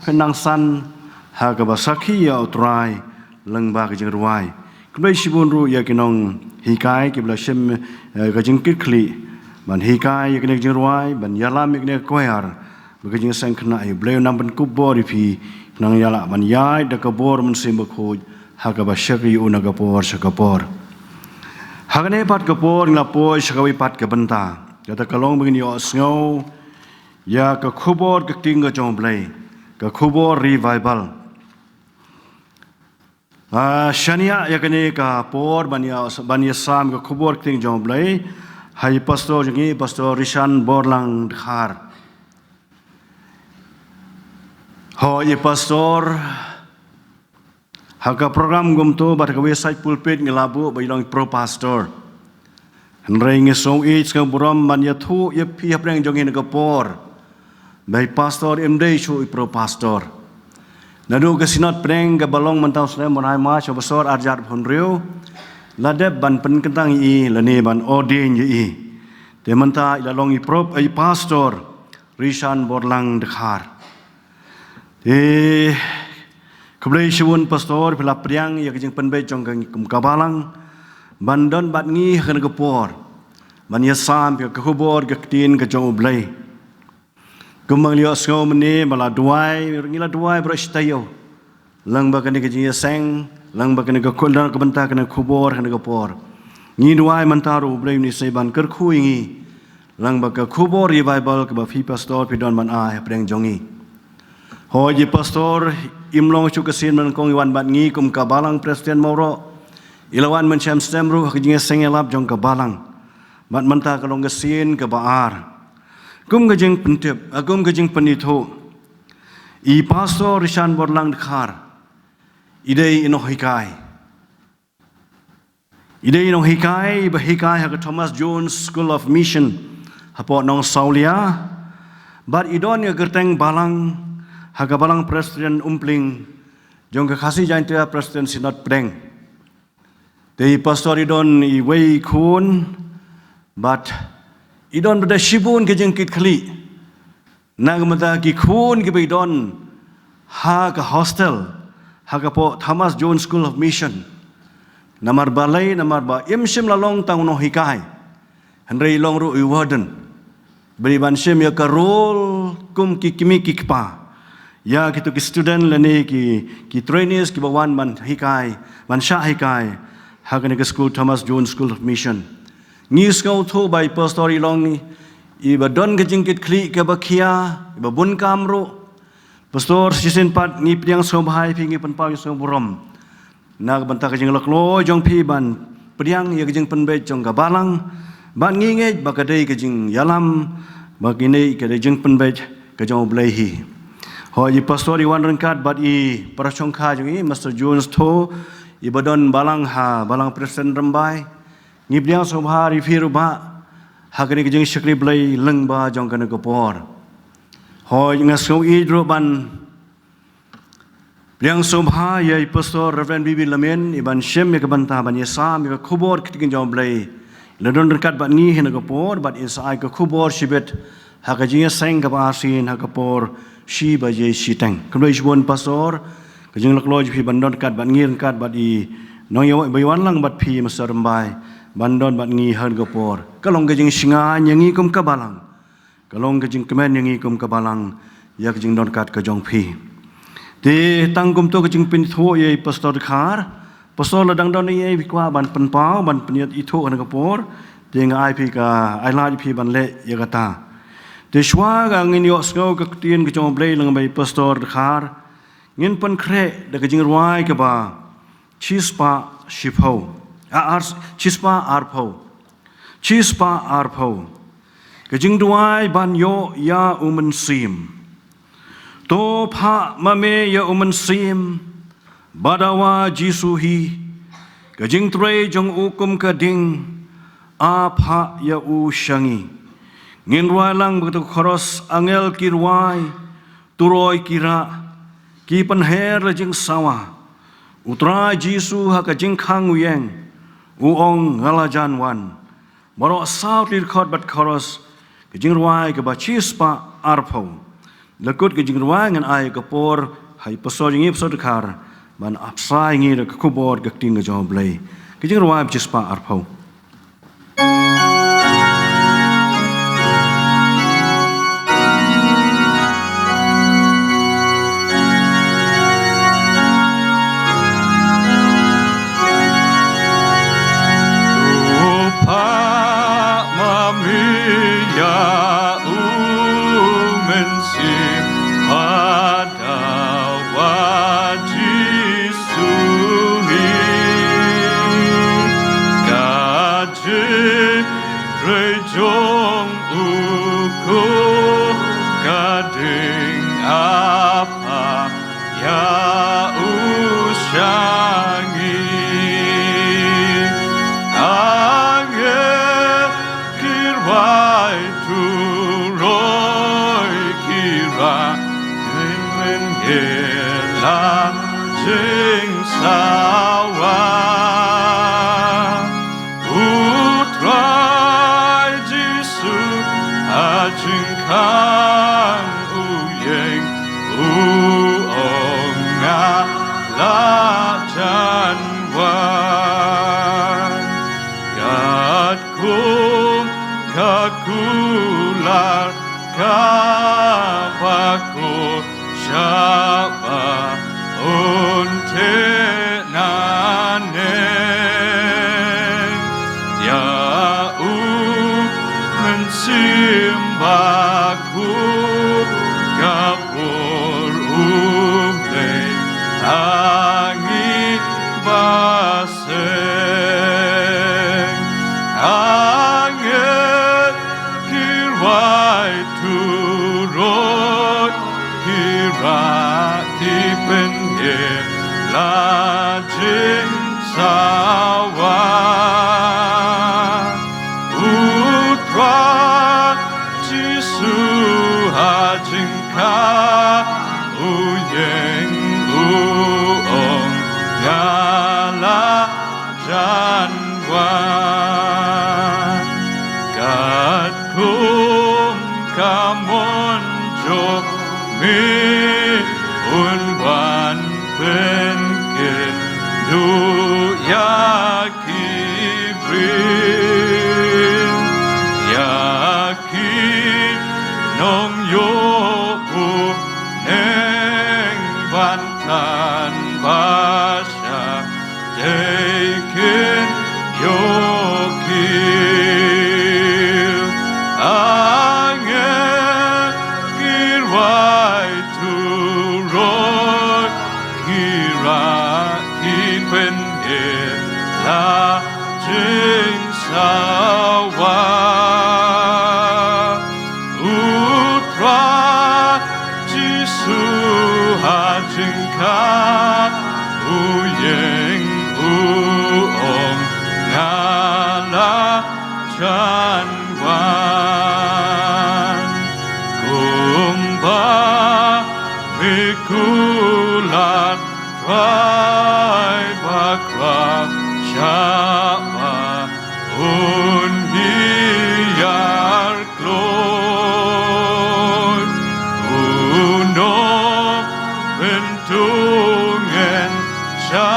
phin nang san ha kaba sakhi ïa U Trai lyngba ka jingrwai. Khublei shibun ruh ïa ki nonghikai kiba la shim, eh, ka jingkitkhlieh ban hikai ïa kane ka jingrwai, ban ïalam ïa kane ka choir, ba ka jingïaseng khynnah, U Blei un nang pynkup bor ïa phi, nang ïalam ban ïaid da ka bor U Mynsiem Bakhuid ha kaba shakri ïa U na ka por sha ka por. Ha kane pat ka por ngi la poi sha kawei pat ka bynta, kata ka long ba ngin ïohsngew ïa ka khubor ka ktien ka jong U Blei, ka khubor revival. Ah, shaniah ïa kane ka por ban ïa, ban ïasam ka khubor ka ktien jong U Blei ha i pastor jong ngi, Pastor Rishan Borlang Dkhar. Hooid i pastor, ha ka program kumto bad ha kawei side pulpit ngi la buh ba i long i pro pastor. Hynrei ngi sngew ïeit sngew burom ban ïathuh ïa phi hapdeng jong ngi na ka por ba i pastor im dei shuh i pro pastor. Naduh ka Synod Pdeng kaba long mynta u snem u nai March ha u bsor arhajar arphew hynriew, la dep ban pynkyntang ïa i lane ban ordain ïa i. Te mynta i la long i pro, i pastor, Rishan Borlang Dkhar. Te khublei shibun pastor, phi la pdiang ïa ka jingpynbeit jong ka ngi kum ka balang ban don bad ngi ha kane ka por ban ïasam ïa ka khubor ka ktien ka jong U Blei. Kumba ngi la ïohsngew mynne ba la duwai, ngi la duwai baroh shi taïew lyngba kane ka jingïaseng, lyngba kane ka khubor, ka bynta kane ka khubor ha kane ka por. Ngi duwai mynta ruh U Blei un isynei ban kyrkhu ïa ngi lyngba ka khubor revival kaba phi pastor phi don ban ai hapdeng jong ngi. Hooid i pastor im long shuh ka sien ba nyngkong i wan bad ngi kum ka balang president, namar i la wan mynshem snem ruh ha ka jingïaseng ïalap jong ka balang. Bad mynta ka long ka sien kaba ar. Kum ka jingpyntip, ah, kum ka jingpynithuh, i pastor Rishan Borlang Dkhar i dei i nonghikai. I dei i nonghikai ba hikai ha ka Thomas Jones School of Mission hapoh Nongsawlia. Bad i don ïa ka kyrteng balang ha ka Balang Presbyterian Umpling jong ka Khasi Jaintia Presbyterian Synod Pdeng. Te i pastor i don iwei i khun bad i don bad shibun ka jingkitkhlieh na ka bynta ki khun kiba i don ha ka hostel ha ka poh Thomas Jones School of Mission. Namar balei? Namar ba im shym la long tang u nonghikai, hynrei i long ruh i warden. Ba dei ban shim ïa ka role kum ki kmie ki kpa ïa kito ki student lane ki, ki trainees kiba wan ban hikai, ban shah hikai ha kane ka school, Thomas Jones School of Mission. Ngi sngewthuh ba i pastor i long iba don ka jingkitkhlieh kaba khia, iba bun kam ruh. Pastor, shisien pat ngi pdiang sngewbha ïa phi, ngi pynpaw ïa sngewburom na ka bynta ka jinglehkai jong phi ban pdiang ïa ka jingpynbeit jong ka balang. Bad ngi ngeit ba ka dei ka jingïalam, ba kane ka dei jingpynbeit ka jong U Blei hi. Hooid i pastor i wan ryngkat bad i parashongkha jong i, Mister Jones Tho, iba don balang ha Balang Presbyterian Rymbai. Ngi pdiang sngewbha ïa phi ruh bah ha kane ka jingshakri Blei lyngba jong kane ka por. Hooid nga sngew ïeit ruh ban pdiang sngewbha ïa i pastor Reverend B B Lamin, iban shim ïa ka bynta ban ïasam ïa ka khubor ka ktien jong U Blei. I la don ryngkat bad ngi ha kane ka por bad in sa ai ka khubor shibit ha ka jingïaseng kaba arsien ha ka por shi baje shiteng. Khublei shibun pastor, ka jinglehkai jong phi ban don ryngkat bad ngi, ryngkat bad i nongïalam ba i wan lang bad phi, Mister Rymbai, ban don bad ngi ha kane ka por. Ka long ka jingshngaiñ ïa ngi kum ka balang. Ka long ka jingkmen ïa ngi kum ka balang ïa ka jingdon ryngkat ka jong phi. Te tang kumto ka jingpynithuh ïa i Pastor Dkhar, Pastor, la dang don ei ei phi kwah ban pynpaw, ban pynïaid ithuh ha kane ka por, te nga ai phi ka, ai lad ïa phi ban leh ïa kata. Te shuwa ka ngin ïohsngew ka ktien ka jong U Blei lyngba i Pastor Dkhar, ngin pynkhreh da ka jingrwai kaba shispah shiphew. A, ar, shispah arphew. Shispah arphew. Ka jingduwai ban ïoh ïa U Mynsiem. To phah ma me ïa U Mynsiem, ba dawa Jisu hi, ka jingtrei jong u kum ka ding, a phah ïa u sha ngi. Ngin rwai lang bad ka chorus, angel ki rwai, turoi ki rah, ki pynher la jingsawa. U Trai Jisu ha ka jingkhang u ïeng, u ong nga la jan wan. Baroh saw tylli dkhot bad chorus, ka jingrwai kaba shispah arphew. La kut ka jingrwai ngan ai ka por, ha i Pastor jong ngi Pastor Dkhar, ban ap sa ïa ngi da ka khubor ka ktien ka jong U Blei. Ka jingrwai ba shispah arphew. To phah ma me ïa U Mynsiem, ba dawa Jisu hi, ka jingtrei jong u kum ka ding, a phah ïa u sha ngi. Angel ki rwai, turoi ki rah, kin pynhiar la jingsawa. U Trai Jisu ha jingkhang u ïeng, u ong nga la jan wan. Katkum ka kular kaba khuid, shah ba un thied nangne. Ïa U Mynsiem Bakhuid, ka bor U Blei ha ngi ba seng. Angel ki rwai, turoi ki rah, ki pynhiar la jingsawa. U Trai Jisu ha jingkhang u ïeng, u ong nga la jan wan. Katkum ka mon jong me, un wan pynkynduh ïa ki briew. Ïa ki nongïoh bneng ban tan ba shah, dei kin ïohkiew. Angel ki rwai, turoi ki rah, ki pynhiar la jingsawa. U Trai Jisu ha jingkhang u ïeng, u ong nga la jan wan. Kumba me kular, Trai bakhraw, shah ba un hiar kloi. U nongpyntngen sha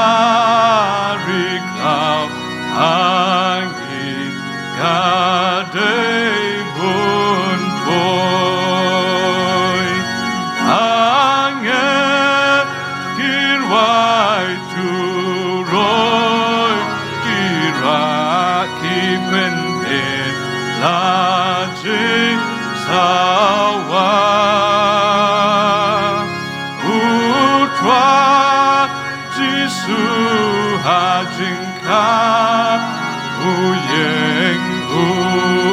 ri khlaw, ha ngi ka dei bun poi. Angel ki rwai, turoi la jingsawa. U Trai Jisu ha jingkha u ïeng u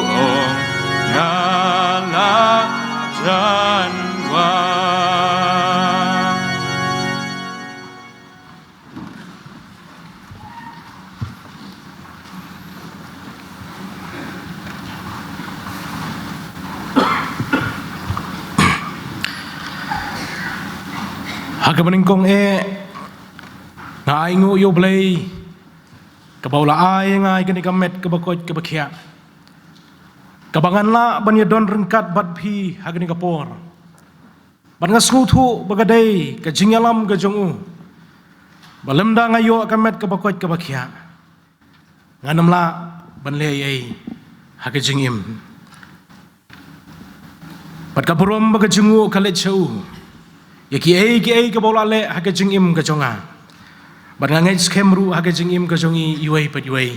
ong, nga la jan wan. Ha kaba nyngkong eh, nga ainguh ïa U Blei, kaba u la ai ïa nga ïa kane ka met kaba koit kaba khiah, kaba ngan lah ban ïadon ryngkat bad phi ha kane ka por. Bad nga sngewthuh ba ka dei ka jingïalam ka jong u, ba lymda nga ïoh ka met kaba koit kaba khiah, ngan ym lah ban leh ei ei ha ka jingim. Bad ka burom bad ka jingnguh ka leit sha u ïa kiei kiei kaba u la leh ha ka jingim ka jong nga. Bad nga ngeit skhem ruh ha ka jingim ka jong i iwei pa iwei.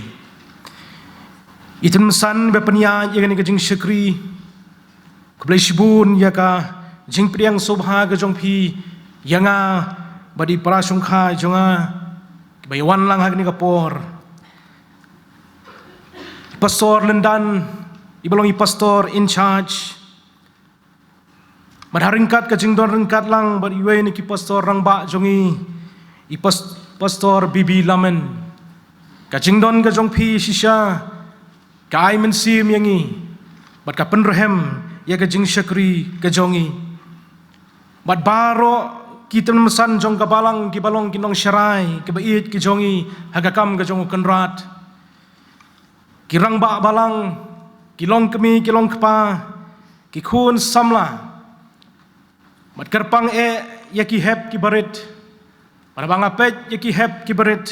I Tymmen Basan ba pynïaid ïa kane ka jingshakri, khublei shibun ïa ka jingpdiang sngewbha ka jong phi ïa nga bad i para shongkha jong nga kiba ïa wan lang ha kane ka por. I Pastor Lyndan, iba long i Pastor in charge, bad ha ryngkat ka jingdon ryngkat lang bad iwei na ki Pastor rangbah jong i, i Pas-, Pastor B B Lamen. Ka jingdon ka jong phi shisha ka ai mynsiem ïa ngi bad ka pynrhem ïa ka jingshakri ka jong i. Bad baroh ki Tymmen Basan jong ka balang kiba long ki nongsharai kiba ïeit ki jong i ha ka kam ka jong u Kynrad, ki rangbah balang, ki longkmie ki longkpa, ki khun samla. Bad kyrpang eh ïa ki hep ki barit, bad haba nga peit ïa ki hep ki barit,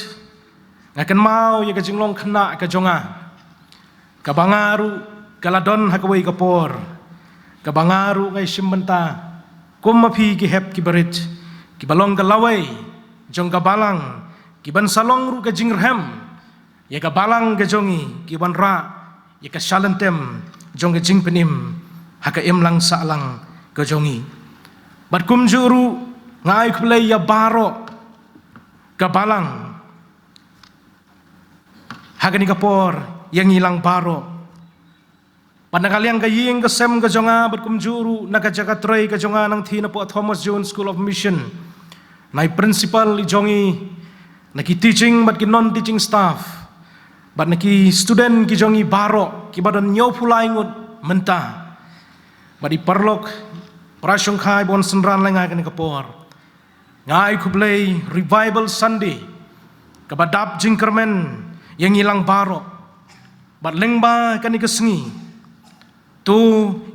nga kynmaw ïa ka jinglong khynnah ka jong nga, kaba nga ruh ka la don ha kawei ka por, kaba nga ruh nga ïashim bynta kum ma phi ki hep ki barit, kiba long ka lawei jong ka balang, kiban sa long ruh ka jingrhem ïa ka balang ka jong i, ki wanrah ïa ka shalynter jong ka jingpynim ha ka imlang sahlang ka jong i. Bad kumjuh ruh nga ai khublei ïa baroh ka balang ha kane ka por, ïa ngi lang baroh. Bad na ka liang ka ïing ka sem ka jong nga, bad kumjuh ruh na ka jaka trei ka jong nga nangtei na poh Thomas Jones School of Mission, na i principal i jong i, na ki teaching bad ki non teaching staff, bad na ki student ki jong i baroh kiba don hynñiewphew lai ngut mynta, bad i paralok para shongkha ba wan synran lang ha kane ka por. Nga ai khublei Revival Sunday kaba dap jingkyrmen ïa ngi lang baroh. Bad lyngba kane ka sngi, to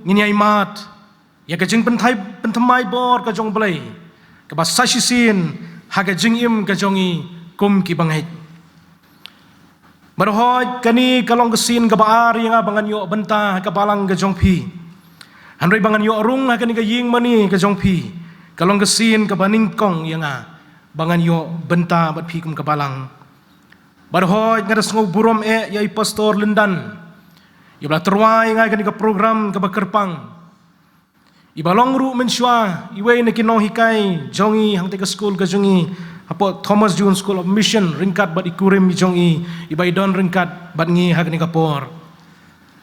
ngin ïai mad ïa ka jingpynthai, pynthymmai bor ka jong U Blei, kaba sa shisien ha ka jingim ka jong i kum ki bangeit. Bad hooid, kane ka long ka sien kaba ar ïa nga ba ngan ïoh bynta ha ka balang ka jong phi. Hynrei ba ngan ïoh rung ha kane ka ïing mane ka jong phi, ka long ka sien kaba nyngkong ïa nga ba ngan ïoh bynta bad phi kum ka balang. Bad hooid, nga da sngew burom eh ïa i Pastor Lyndan, iba la tyrwa ïa nga ha kane ka program kaba kyrpang. Iba long ruh mynshuwa iwei na ki nonghikai jong i hangtei ka skul ka jong i, hapoh Thomas Jones School of Mission, ryngkat bad i kurim i jong i, iba i don ryngkat bad ngi ha kane ka por.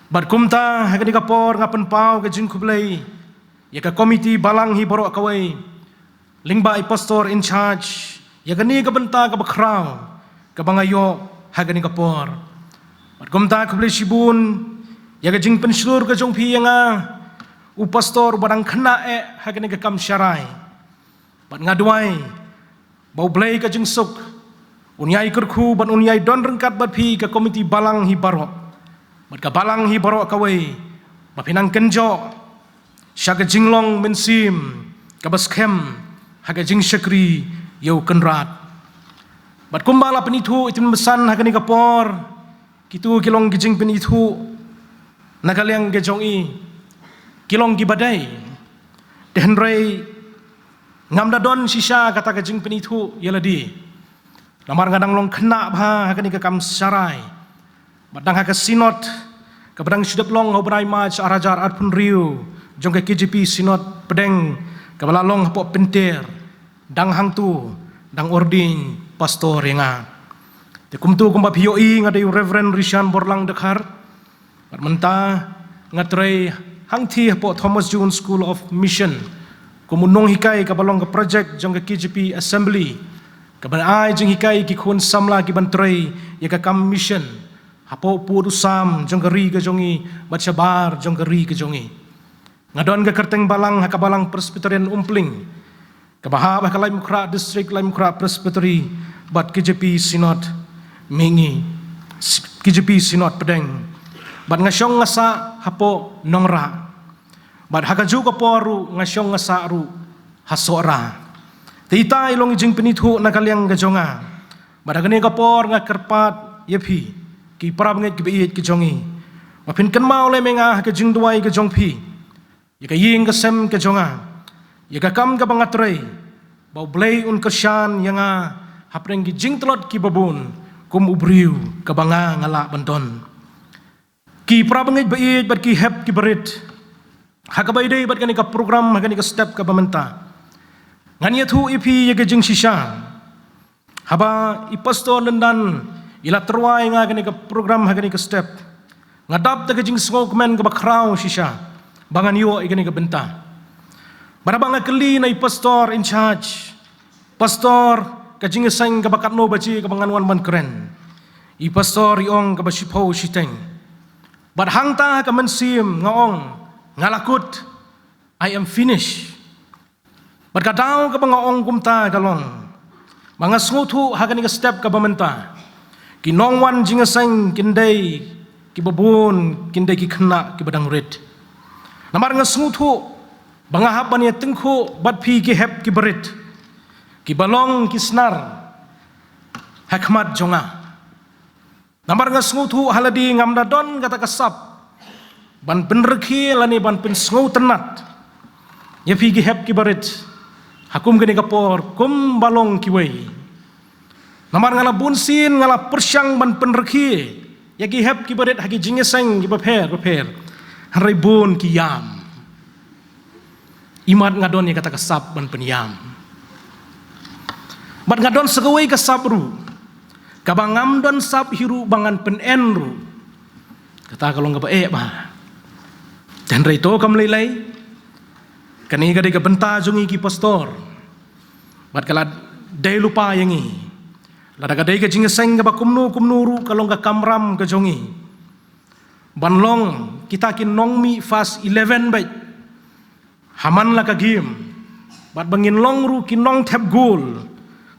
Bad kumta ha kane ka por nga pynpaw ka jingkhublei ïa ka komiti balang hi baroh kawei, lyngba i Pastor in charge, ïa kane ka bynta kaba khraw kaba nga ïoh ha kane ka por. Bad kumta khublei shibun ïa ka jingpynshlur ka jong phi ïa nga, u Pastor uba dang khynnah eh ha kane ka kam sharai. Bad nga duwai ba U Blei ka jingsuk un ïai kyrkhu bad un ïai don ryngkat bad phi, ka komiti balang hi baroh, bad ka balang hi baroh kawei, ba phin nang kynjoh sha ka jinglong mynsiem kaba skhem ha ka jingshakri ïa u Kynrad. Bad kumba la pynithuh i Tymmen Basan ha kane ka por, kito ki long ki jingpynithuh na ka liang ka jong i, ki long kiba dei. Te hynrei ngam da don shisha kata ka jingpynithuh ïa lade, namar nga dang long khynnah bha ha kane ka kam sharai. Bad dang ha ka synod kaba dang shu dep long ha u bnai March ar hajar arphew hynriew jong ka K J P Synod Pdeng, kaba la long hapoh Pynter, dang hangto dang ordain pastor ïa nga. Te kumto kumba phi ïohi, nga dei u Reverend Rishan Borlang Dkhar. Bad mynta nga trei hangthie hapoh Thomas Jones School of Mission kum u nonghikai kaba long ka project jong ka K J P Assembly, kaban ai jinghikai ïa ki khun samla kiban trei ïa ka kam mission hapoh pud u sam jong ka ri ka jong ngi bad shabar jong ka ri ka jong ngi. Nga don ka kyrteng balang ha ka Balang Presbyterian Umpling, kaba hap ha ka Laitumkhrah District, Laitumkhrah Presbytery bad K J P Synod Mihngi, K J P Synod Pdeng. Bad nga shong nga sah hapoh Nongrah. Bad ha kajuh ka por ruh nga shong nga sah ruh ha Sohra. Te ita i long i jingpynithuh na ka liang ka jong nga. Bad ha kane ka por nga kyrpad ïa phi, ki parabangeit kiba ïeit ki jong ngi, ba phin kynmaw lem ïa nga ha ka jingduwai ka jong phi, ïa ka ïing ka sem ka jong nga, ïa ka kam kaba nga trei, ba U Blei un kyrshan ïa nga hapdeng ki jingtlot kiba bun kum u briew kaba nga nga lah ban don. Ki parabangeit ba ïeit bad ki hep kiba rit, ha kaba ïadei bad kane ka program, ha kane ka step kaba mynta, ngan ïathuh ïa phi ïa ka jingshisha. Haba i Pastor Lyndan i la tyrwa ïa nga kane ka program ha kane ka step, nga dap da ka jingsngewkmen kaba khraw shisha ba ngan ïoh ïa kane ka bynta. Bad haba nga kylli na i Pastor in charge, Pastor, ka jingïaseng kaba katno baje kaba ngan wan ban kren? I Pastor i ong kaba shiphew shiteng. Bad hangta ha ka mynsiem nga ong, nga la kut, I am finished. Bad ka daw kaba nga ong kumta ka long ba nga sngewthuh ha kane ka step kaba mynta, ki nongwan jingïaseng kin dei kiba bun, kin dei ki khynnah kiba dang rit. Namar nga sngewthuh ba nga hap ban ïatyngkhuh bad phi ki hep kiba rit, kiba long ki snar ha khmat jong nga. Namar nga sngewthuh ha lade ngam da don kata ka sap ban pynrkhie lane ban pynsngewtynnat ïa phi ki hep kiba rit ha kum kane ka por kumba long kiwei. Namar nga la bunsien nga la pyrshang ban pynrkhie ïa ki hep kiba rit ha ki jingïaseng kiba pher bapher, hynrei bun ki ïam. Imat nga don ïa kata ka sap ban pynïam. Bad nga don sa kawei ka sap ruh, kaba ngam don sap hi ruh ba ngan pynen ruh. Kata ka long kaba eh bha. Te hynrei to kam lei lei, kane ka dei ka bynta jong ngi ki pastor. Bad ka la dei lypa ïa ngi, lada ka dei ka jingïaseng kaba kumno kumno ruh, ka long ka kamram ka jong ngi ban long kita ki nongmih first eleven beit ha man la ka game, bad ba ngin long ruh ki nongthep gol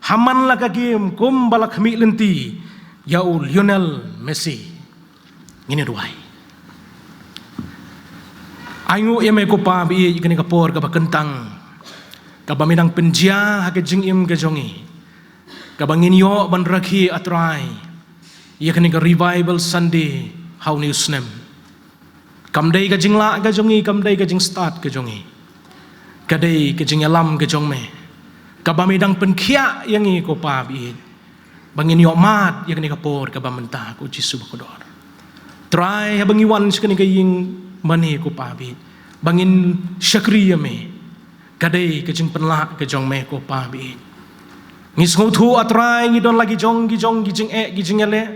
ha man la ka game kumba la khmih lynti ïa u Lionel Messi. Ngin ïa duwai. Ai nguh ïa me ko Pa ba ïeit ïa kane ka por kaba kyntang, kaba me dang pynjia ha ka jingim ka jong ngi, kaba ngin ïoh ban rakhe, A Trai, ïa kane ka Revival Sunday ha une u snem. Kam dei ka jinglah ka jong ngi, kam dei ka jingstad ka jong ngi, ka dei ka jingïalam ka jong me, kaba me dang pynkhiah ïa ngi ko Pa ba ïeit, ba ngin ïoh mad ïa kane ka por kaba mynta ko Jisu ba kordor. Trai, haba ngi wan sha kane ka ïing mane ko Pa ba ïeit, ba ngin shakri ïa me, ka dei ka jingpynlah ka jong me ko Pa ba ïeit. Ngi sngewthuh A Trai ngi don la ki jong ki jong ki jingeh ki jingïaleh,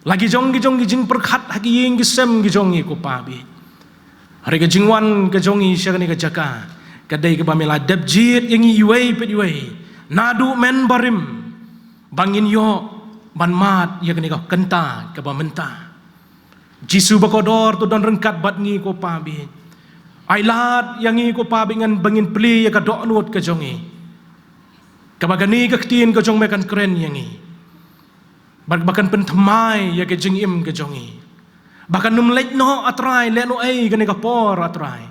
la ki jong ki jong ki jingpyrkhat ha ki ïing ki sem ki jong ngi ko Pa ba ïeit. Hynrei ka jingwan ka jong ngi sha kane ka jaka, ka dei kaba me la dep jied ïa ngi iwei pa iwei naduh mynbarim, ba ngin ïoh ban mad ïa kane ka kynta kaba mynta. Jisu ba kordor, to don ryngkat bad ngi ko Pa ba ïeit. Ai lad ïa ngi ko Pa ba ïeit, ngan ba ngin plie ïa ka dohnud ka jong ngi, kaba kane ka ktien ka jong me kan kren ïa ngi, ba, ba kan pynthymmai ïa ka jingim ka jong ngi, ba kan ym leit noh A Trai, lehnohei kane ka por A Trai.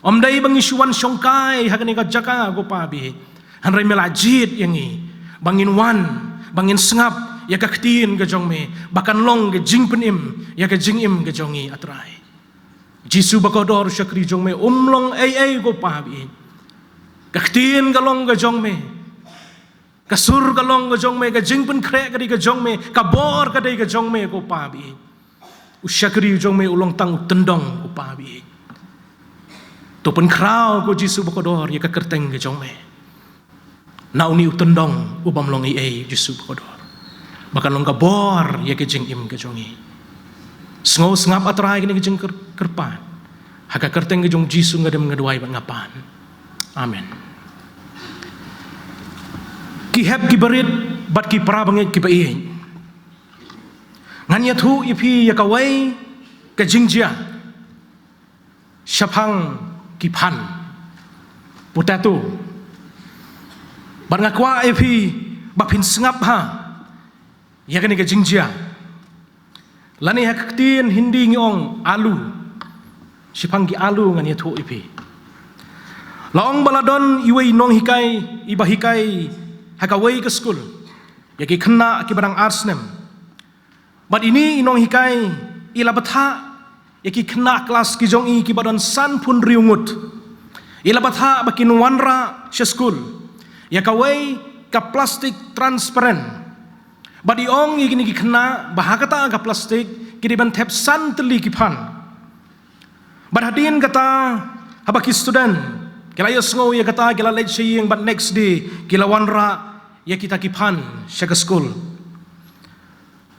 Ym dei ba ngi shu wan shongkai ha kane ka jaka ko Pa ba ïeit, hynrei me la jied ïa ngi ba ngin wan, ba ngin sngap ïa ka ktien ka jong me, ba kan long ka jingpynim ïa ka jingim ka jong ngi A Trai. Jisu ba kordor, u shakri jong me um long ei ei ko Pa ba ïeit. Ka ktien ka long ka jong me, ka sur ka long ka jong me, ka jingpynkhreh ka dei ka jong me, ka bor ka dei ka jong me ko Pa ba ïeit. U shakri jong me u long tang u tyndong, u Pa baieit. To pynkhraw ko Jisu bakordor ïa ka kyrteng ka jong me. Na une u tyndong u bym long ei ei, Jisu bakordor. Ba kan long ka bor ïa ka jingim ka jong ngi. Sngewsngap, A Trai, kane ka jingkyrpad. Ha ka kyrteng ka jong Jisu nga dem, nga duwai bad nga pan. Amen. Ki hep ki barit bad ki para bangeit ki baieit. Ngan ïathuh ïa phi ïa kawei ka jingjia shaphang ki phan, potato. Bad nga kwah ïa phi ba phin sngap ha ïa kane ka jingjia. Lane ha ka ktien Hindi ngi ong alu. Shaphang ki alu ngan ïathuh ïa phi. La ong ba la don iwei i nonghikai iba hikai ha kawei ka skul ïa ki khynnah kiba dang ar snem. Bad ine i nonghikai i la bthah ïa ki khynnah klas ki jong i kiba don sanphew hynriew ngut. I la bthah ba kin wanrah sha skul ïa kawei ka plastik transparent. Bad i ong ïa kine ki khynnah ba ha kata ka plastik ki dei ban thep san tylli ki phan. Bad hadien kata, haba ki student ki la ïohsngew ïa kata, ki la leit sha ïing, bad next day ki la wanrah ïa kita ki phan sha ka skul.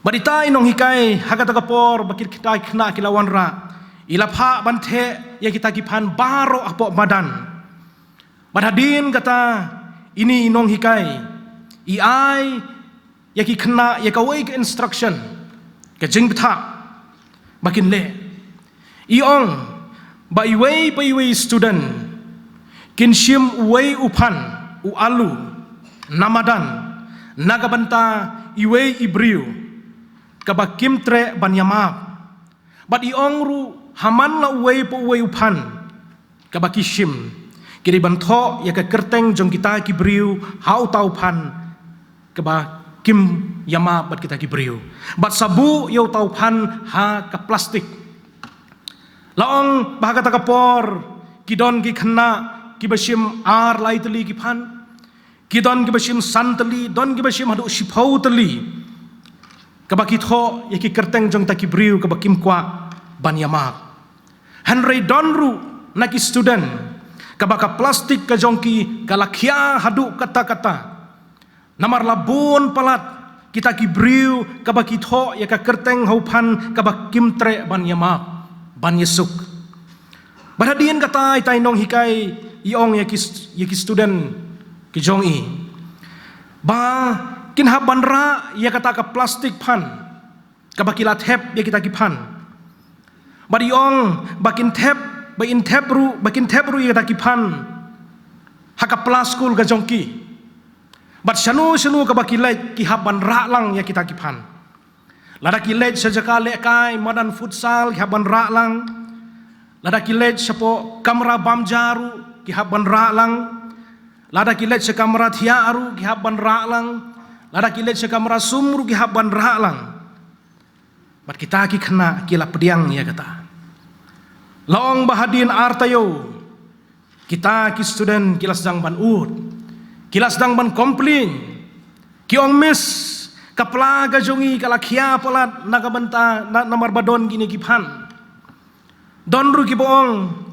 Bad ita i nonghikai, ha kata ka por ba kita ki khynnah ki la wanrah, i la phah ban theh ïa kita ki phan baroh hapoh madan. Bad hadien kata, ine i nonghikai i ai ïa ki khynnah ïa kawei ka instruction, ka jingbthah ba kin leh. I ong ba iwei pa iwei student kin shim uwei u phan, u alu, na madan na ka bynta iwei i briew kaba kim treh ban ïamap. Bad i ong ruh, ha man la uwei pa uwei u phan kaba ki shim, ki dei ban thoh ïa ka kyrteng jong kita ki briew ha uta u phan kaba kim ïamap bad kita ki briew. Bad sa buh ïa uta u phan ha ka plastik. La ong ba ha kata ka por ki don ki khynnah kiba shim ar lai tylli ki phan. Ki don kiba shim san tylli, don kiba shim haduh shiphew tylli. Kaba ki thoh ïa ki kyrteng jong kita ki briew kaba kim kwah ban ïamap. Hynrei don ruh na ki student kaba ka plastik ka jong ki ka la khia haduh katta katta. Namar la bun palat kita ki briew kaba ki thoh ïa ka kyrteng ha u phan kaba kim treh ban ïamap, ban ïasuk. Bad hadien kata, ita i nonghikai i ong ïa ki st-, ïa ki student ki jong i ba kin hap ban rah ïa kata ka plastik phan kaba ki la thep ïa kita ki phan. Bad i ong ba kin thep, ba in thep ruh, ba kin thep ruh ïa kita ki phan ha ka pla skul ka jong ki. Bad shano shano kaba ki leit, ki hap ban rah lang ïa kita ki phan. Lada ki leit sha jaka lehkai, madan futsal, ki hap ban rah lang. Lada ki leit shapoh kamra bam ja ruh, ki hap ban rah lang. Lada ki leit sha kamra thiah ruh, ki hap ban rah lang. Lada ki leit sha kamra sum ruh, ki hap ban rah lang. Bad kita ki khynnah ki la pdiang ïa kata. La ong ba hadien ar taïew, kita ki student ki la sdang ban ud, ki la sdang ban complain. Ki ong, "Miss, ka pla ka jong i ka la khia palat na ka bynta, na, namar ba don kine ki phan." Don ruh kiba ong,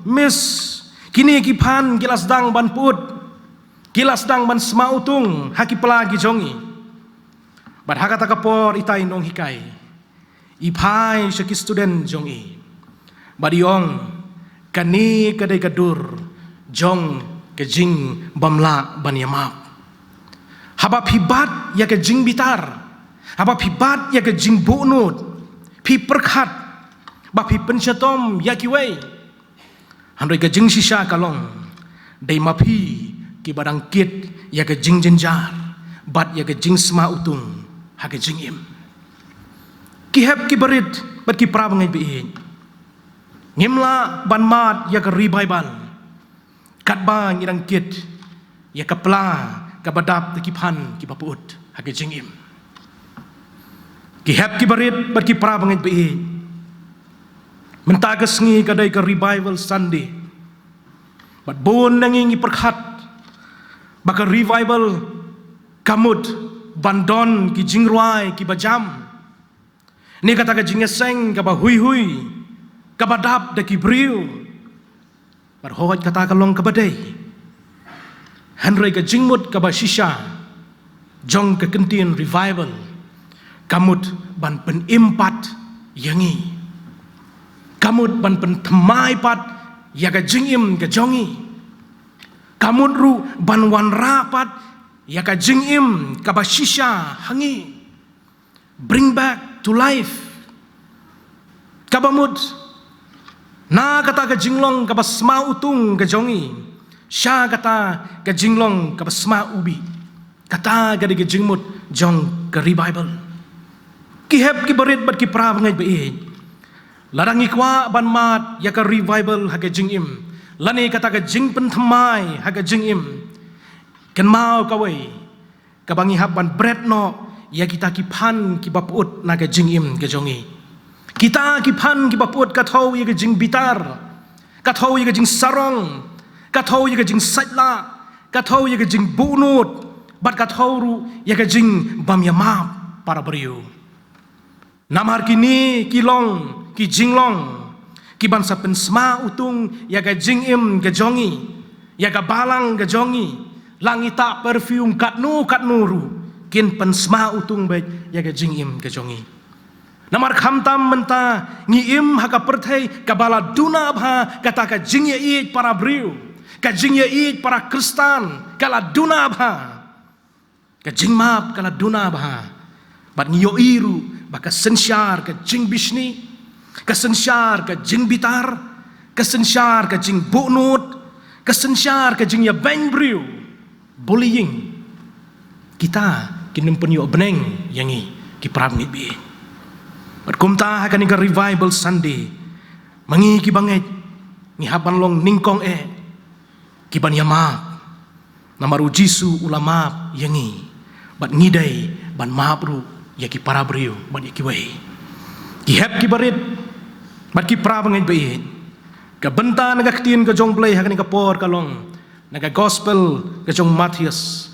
"Miss, kine ki phan ki la sdang ban put, ki la sdang ban sma utung ha ki pla ki jong i." Bad ha kata ka por, ita i nonghikai i phai sha ki student jong i bad i ong, "Kane ka dei ka dur jong ka jingbymlah ban ïamap. Haba phi bat ïa ka jingbitar, haba phi bat ïa ka jingbuhnud, phi pyrkhat ba phi pynshitom ïa kiwei. Hynrei ka jingshisha ka long, dei ma phi kiba dang kit ïa ka jingjynjar bad ïa ka jingsma utung ha ka jingim." Ki hep ki barit bad ki para bangeit baieit, ngim lah ban mad ïa ka revival katba ngi dang kit ïa ka pla kaba dap da ki phan kiba put ha ka jingim. Ki hep ki barit bad ki para bangeit baieit, mynta ka sngi ka dei ka Revival Sunday. Bad bun na ngi ngi pyrkhat ba ka revival ka mut ban don ki jingrwai kiba jam. Ne kata ka jingïaseng kaba huihui, kaba dap da ki briew. Bad hooid, kata ka long kaba dei. Hynrei ka jingmut kaba shisha jong ka kyntien revival ka mut ban pynim pat ïa ngi. Ka mut ban pynthymmai pat ïa ka jingim ka jong ngi. Ka mut ruh ban wanrah pat ïa ka jingim kaba shisha ha ngi. Bring back to life. Kaba mut na kata ka jinglong kaba sma utung ka jong ngi sha kata ka jinglong kaba sma ubi. Kata ka dei ka jingmut jong ka revival. Ki hep ki barit bad ki para bangeit ba ïeit, lada ngi kwah ban mad ïa ka revival ha ka jingim, lane kata ka jingpynthymmai ha ka jingim, kynmaw kawei, kaba ngi hap ban bret noh ïa kita ki phan kiba pyut na ka jingim ka jong ngi. Kita ki phan kiba pyut ka thew ïa ka jingbitar, ka thew ïa ka jingsarong, ka thew ïa ka jingsaitlah, ka thew ïa ka jingbuhnud, bad ka thew ruh ïa ka jingbym ïamap para briew. Namar kine ki long ki jinglong kiban sa pynsma utung ïa ka jingim ka jong ngi, ïa ka balang ka jong ngi. La ngi tah perfume katno katno ruh, kin pynsma utung beit ïa ka jingim ka jong ngi. Namar khamtam mynta ngi im ha ka pyrthei kaba la duna bha kata ka jingïaieit para briew, ka jingïaieit para Khristan ka la duna bha. Ka jingmap ka la duna bha. Bad ngi ïohi ruh ba ka synshar ka jingbishni, ka synshar ka jingbitar, ka synshar ka jingbuhnud, ka synshar ka jingïabeiñ briew, bullying, kita kin ym pynïoh bneng ïa ngi ki para bangeit ba ïeit. Bad kumta ha kane ka Revival Sunday, ma ngi ki bangeit, ngi hap ban long nyngkong eh kiban ïamap. Namar u Jisu u la map ïa ngi, bad ngi dei ban map ruh ïa ki para briew bad ïa kiwei. Ki hep ki barit bad ki para bangeit ba ïeit, ka bynta na ka ktien ka jong U Blei ha kane ka por ka long na ka Gospel ka jong u Mathaios,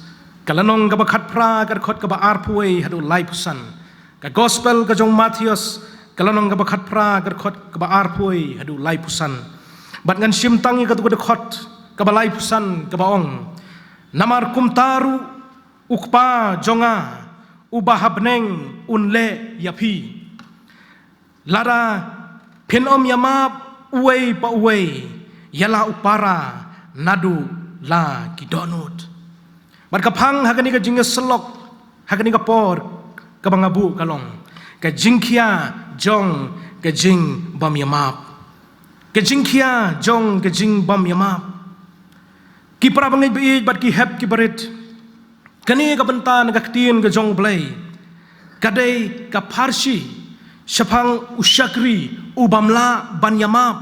ka lynnong kaba khatphra, ka dkhot kaba arphew wei haduh laiphew san. Ka Gospel ka jong u Mathaios, ka lynnong kaba khatphra, ka dkhot kaba arphew wei haduh laiphew san. Bad ngan shim tang ïa katu ka dkhot kaba laiphew san kaba ong: Namar kumta ruh u Kpa jong nga uba ha bneng un leh ïa phi, lada phin ym ïamap uwei pa uwei ïa la u para naduh la ki dohnud. Bad ka phang ha kane ka jingïasyllok ha kane ka por kaba nga buh ka long ka jingkhia jong ka jingbym ïamap. Ka jingkhia jong ka jingbym ïamap. Ki para bangeit ba ïeit bad ki hep ki barit, kane ka bynta na ka ktien ka jong U Blei ka dei ka pharshi shaphang u shakri u bym lah ban ïamap,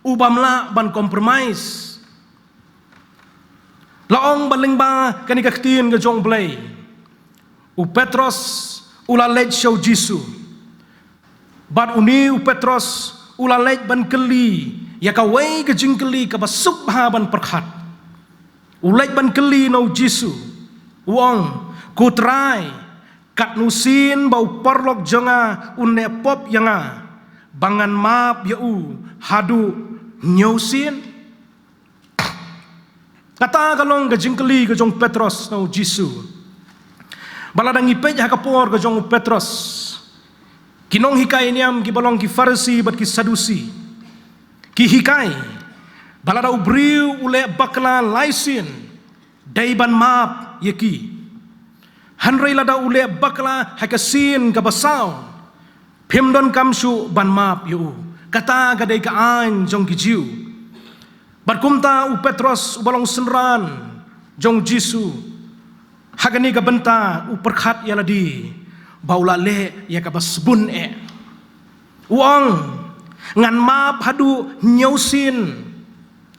u bym lah ban compromise. La ong ba lyngba kane ka ktien ka jong U Blei, u Petros u la leit sha u Jisu. Bad une u Petros u la leit ban kylli ïa kawei ka jingkylli kaba suk bha ban pyrkhat. U leit ban kylli na u Jisu, u ong: Ko Trai, katno sien ba u paralok jong nga un neh pop ïa nga, ba ngan map ïa u haduh hynñiew sien? Kata ka long ka jingkylli ka jong u Petros na u Jisu. Bad lada ngi peit ha ka por ka jong u Petros, ki nonghikai niam kiba long ki Pharisi bad ki Sadusi ki hikai ba lada u briew u leh bakla lai sien, dei ban map ïa ki. Hynrei lada u leh bakla ha ka sien kaba saw, phim donkam shuh ban map ïa u. Kata ka dei ka aiñ jong ki Jiw. Bad kumta u Petros uba long synran jong u Jisu, ha kane ka bynta u pyrkhat ïa lade ba u la leh ïa kaba sbun eh. U ong: Ngan map haduh hynñiew sien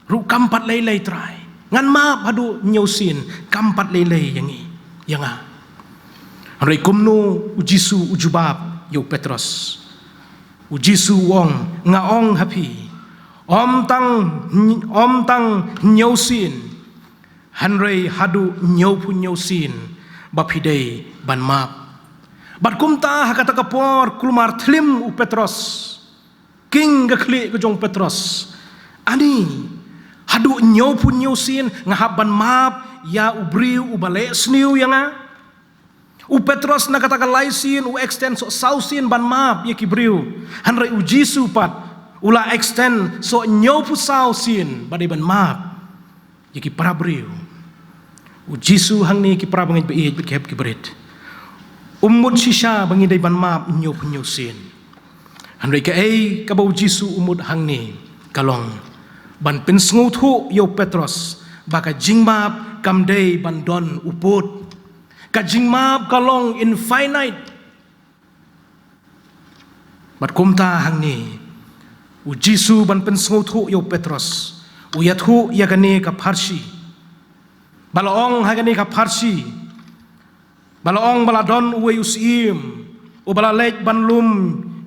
ruh kam pat lei lei, Trai. Ngan map haduh hynñiew sien kam pat lei lei ïa ngi, ïa nga. Hynrei kumno u Jisu u jubab ïa u Petros? U Jisu u ong: Nga ong ha phi, ym tang, ym tang hynñiew sien, hynrei haduh hynñiewphew hynñiew sien ba phi dei ban map. Bad kumta ha kata ka por kulmar thlim u Petros, king ka khlieh ka jong Petros. Ani, haduh hynñiewphew hynñiew sien nga hap ban map ïa u briew uba leh sniew ïa nga? U Petros na kata ka lai sien u extend soh saw sien ban map ïa ki briew. Hynrei u Jisu pat u la extend soh hynñiewphew saw sien ba dei ban map ïa ki para briew. U Jisu hangne ki para bangeit ba ïeit bad ki hep ki barit, um mut shisha ba ngi dei ban map hynñiewphew hynñiew sien. Hynrei kaei kaba u Jisu u mut hangne ka long ban pynsngewthuh ïa u Petros ba ka jingmap kam dei ban don u pud. Ka jingmap ka long infinite. Bad kumta hangne u Jisu ban pynsngewthuh ïa u Petros, u ïathuh ïa kane ka pharshi. Ba la ong ha kane ka pharshi, ba la ong ba la don uwei u syiem uba la leit ban lum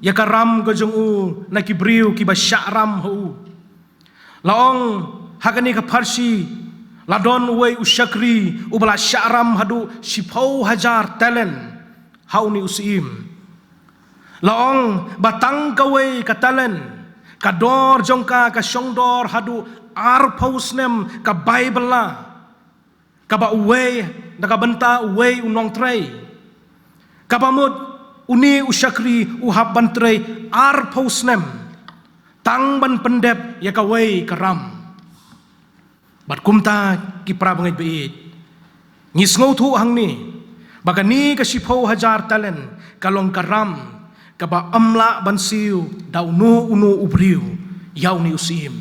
ïa ka ram ka jong u na ki briew kiba shah ram ha u. La ong ha kane ka pharshi, la don uwei u shakri uba la shah ram haduh shiphew hajar talent ha une u syiem. La ong ba tang kawei ka talent, ka dor jong ka ka shong dor haduh arphew snem ka bai bylla. Kaba uwei, na ka bynta uwei u nongtrei. Kaba mut une u shakri u hap ban trei arphew snem tang ban pyndep ïa kawei ka ram. Bad kumta ki para bangeit ba ïeit, ngi sngewthuh hangne ba kane ka shiphew hajar talent ka long ka ram kaba ym lah ban siew da uno uno u briew ïa une u syiem.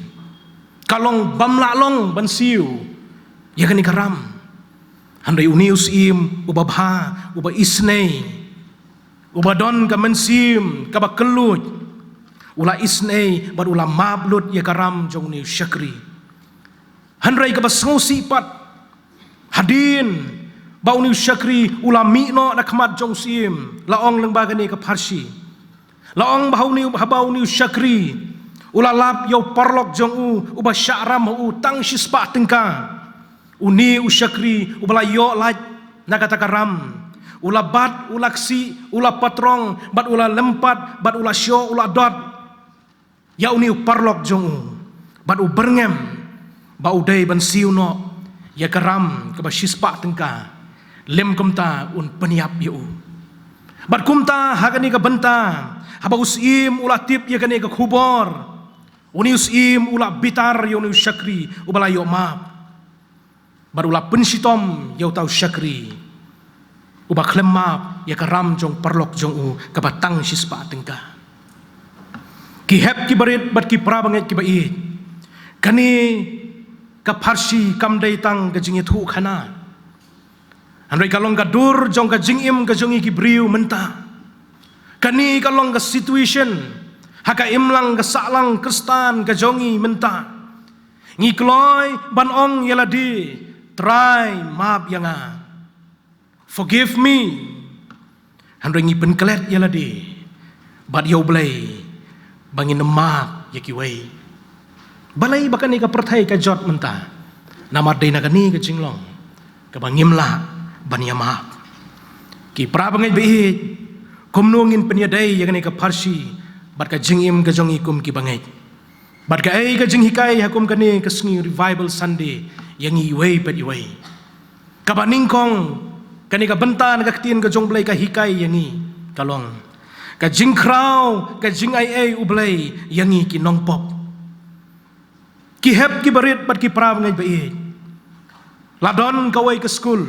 Ka long bym lah long ban siew ïa kane ka ram. Hynrei une u syiem uba bha, uba isynei, uba don ka mynsiem kaba kylluid, u la isynei bad u la map lut ïa ka ram jong une u shakri. Hynrei kaba sngewsih pat, hadien ba une u shakri u la mih noh na khmat jong u syiem, la ong lyngba kane ka pharshi, la ong ba ha une, haba une u shakri u la lap ïa u paralok jong u uba shah ram ha u tang shispah tyngka, une u shakri uba la ïoh lait na kata ka ram u la bat, u la ksih, u la patrong, bad u la lympat, bad u la shoh, u la dot ïa une u paralok jong u, bad u byrngem ba u dei ban siew noh ïa ka ram kaba shispah tyngka, lym kumta un pynïap ïa u. Bad kumta ha kane ka bynta, haba u syiem u la tip ïa kane ka khubor, une u syiem u la bitar ïa une u shakri uba la ïoh map. Bad u la pynshitom ïa uta u shakri uba khlem map ïa ka ram jong paralok jong u kaba tang shispah tyngka. Ki hep ki barit bad ki para bangeit kiba ïeit, kane ka pharshi kam dei tang ka jingïathuh khana. Hynrei ka long ka dur jong ka jingim ka jong ngi ki briew mynta. Kane ka long ka situation ha ka imlang ka sahlang Khristan ka jong ngi mynta. Ngi kloi ban ong ïa lade, Trai, map ïa nga. Forgive me. Hynrei ngi pynklet ïa lade bad ïa U Blei ba ngin ym map ïa kiwei. Balei ba kane ka pyrthei ka jot mynta? Namar dei na kane ka jinglong kaba ngim lah ban ïa map. Ki para bangeit ba ïeit, kumno ngin pynïadei ïa kane ka pharshi bad ka jingim ka jong ngi kum ki bangeit? Bad kaei ka jinghikai ha kum kane ka sngi Revival Sunday ïa ngi iwei pa iwei? Kaba nyngkong, kane ka bynta na ka ktien ka jong U Blei ka hikai ïa ngi ka long ka jingkhraw, ka jingaiei U Blei ïa ngi ki nongpop. Ki hep ki barit bad ki para bangeit ba ïeit, la don kawei ka skul,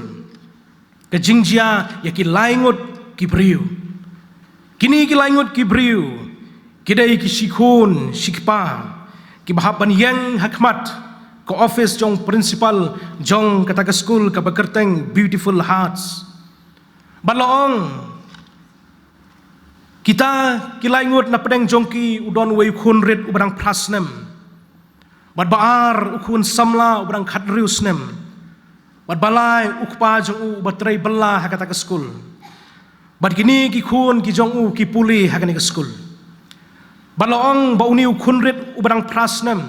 ka jingjia ïa ki lai ngut ki briew. Kine ki lai ngut ki briew ki dei ki shikhun shikpa kiba hap ban ïeng ha khmat ka office jong principal jong kata ka skul kaba kyrteng Beautiful Hearts. Bad la ong, kita ki lai ngut, na pdeng jong ki u don uwei u khun rit uba dang phra snem, bad ba ar u khun samla uba dang khathynriew snem, bad ba lai u kpa jong u uba trei bylla ha kata ka skul. Bad kine ki khun ki jong u ki pule ha kane ka skul. Bad la ong ba une u khun rit uba dang phra snem,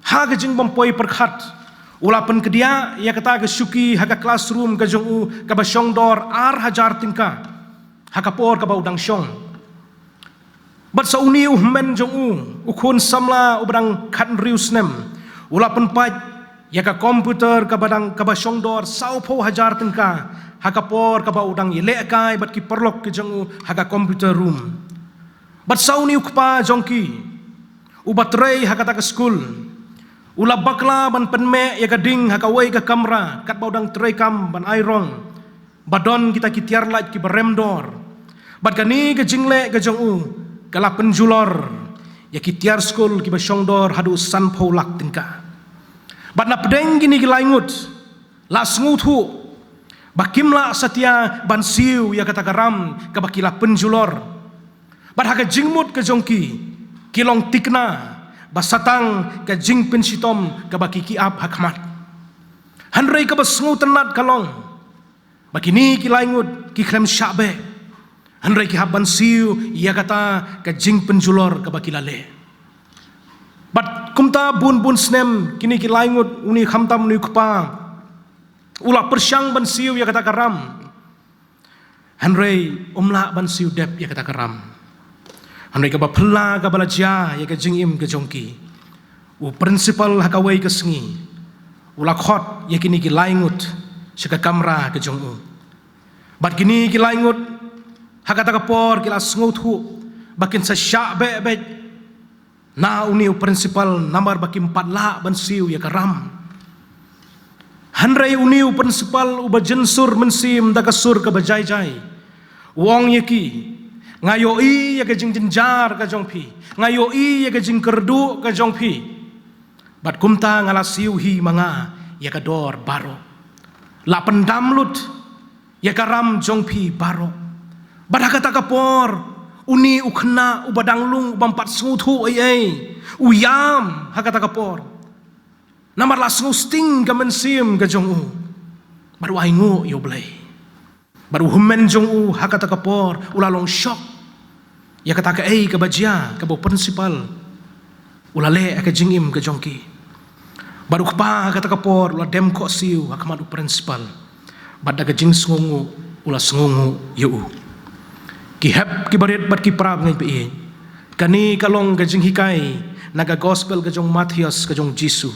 ha ka jingbym poi pyrkhat, u la pynkdiah ïa kata ka shuki ha ka classroom ka jong u kaba shong dor ar hajar tyngka. ha ka por kaba u dang shong. Bad sa une u hynmen jong u, u khun samla uba dang khathynriew snem, u la pynpait ïa ka computer kaba dang, kaba shongdor sawphew hajar tyngka, ha ka por kaba u dang ïalehkai bad ki paralok ki jong u ha ka computer room. Bad sa une u kpa jong ki, uba trei ha kata ka skul, u la bakla ban pynmeh ïa ka ding ha kawei ka kamra katba u dang trei kam ban ai rong, ba don kita ki tiar lait kiba rem dor. Bad kane ka jingleh ka jong u ka la pynjulor ïa ki tiar skul kiba shongdor haduh sanphew lak tyngka. Bad na pdeng kine ki lai ngut, la sngewthuh ba kim lah satia ban siew ïa kata ka ram kaba ki la pynjulor. Bad ha ka jingmut ka jong ki, ki long thikna ba sa tang ka jingpynshitom kaba ki ki ap ha khmat. Hynrei kaba sngewtynnat ka long ba kine ki lai ngut ki khlem shah beh, hynrei ki hap ban siew ïa kata ka jingpynjulor kaba ki la leh. Bad kumta bun bun snem kine ki lai ngut, une khamtam une u kpa, u la pyrshang ban siew ïa kata ka ram, hynrei um lah ban siew dep ïa kata ka ram. Hynrei kaba phylla kaba la jia ïa ka jingim ka jong ki, u principal ha kawei ka sngi u la khot ïa kine ki lai ngut sha ka kamra ka jong u. Bad kine ki lai ngut ha kata ka por ki la sngewthuh ba kin sa shah beh beh na une u principal namar ba kim pat lah ban siew ïa ka ram. Hynrei une u principal uba jynsur mynsiem da ka sur kaba jai jai, u ong ïa ki, nga ïohi ïa ka jingjynjar ka jong phi, nga ïohi ïa ka jingkyrduh ka jong phi. Bad kumta nga la siew hi ma nga ïa ka dor baroh. La pyndam lut ïa ka ram jong phi baroh. Bad ha kata ka por, une u khynnah uba dang lung, ubym pat sngewthuh ei ei, u ïam ha kata ka por. Namar la sngewsting ka mynsiem ka jong u. Bad u ainguh ïa U Blei. Bad u hynmen jong u ha kata ka por u la long shock ïa kata kaei kaba jia, kaba u principal u la leh ha ka jingim ka jong ki. Bad u kpa ha kata ka por u la dem khohsiew ha khmat u principal. Bad da ka jingsngewnguh u la sngewnguh ïa u. Ki hep ki barit bad ki para bangeit ba ïeit, kane ka long ka jinghikai na ka gospel ka jong Mathaios ka jong Jisu.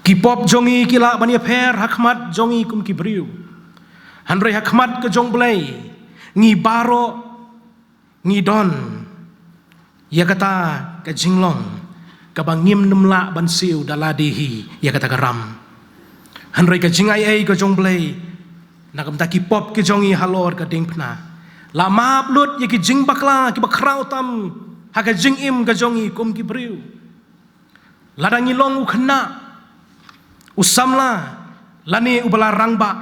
Ki pop jong ngi ki lah ban ïapher ha khmat jong ngi kum ki briew. Hynrei ha khmat ka jong U Blei, ngi baroh ngi don ïa kata ka jinglong kaba ngim nym lah ban siew da lade hi ïa kata ka ram. Hynrei ka jingaiei ka jong U Blei, na ka bynta ki pop ki jong ngi halor ka diengphna, la map lut ïa ki jingbakla kiba khraw tam ha ka jingim ka jong ngi kum ki briew. Lada ngi long u khynnah, u samla, lane uba la rangbah,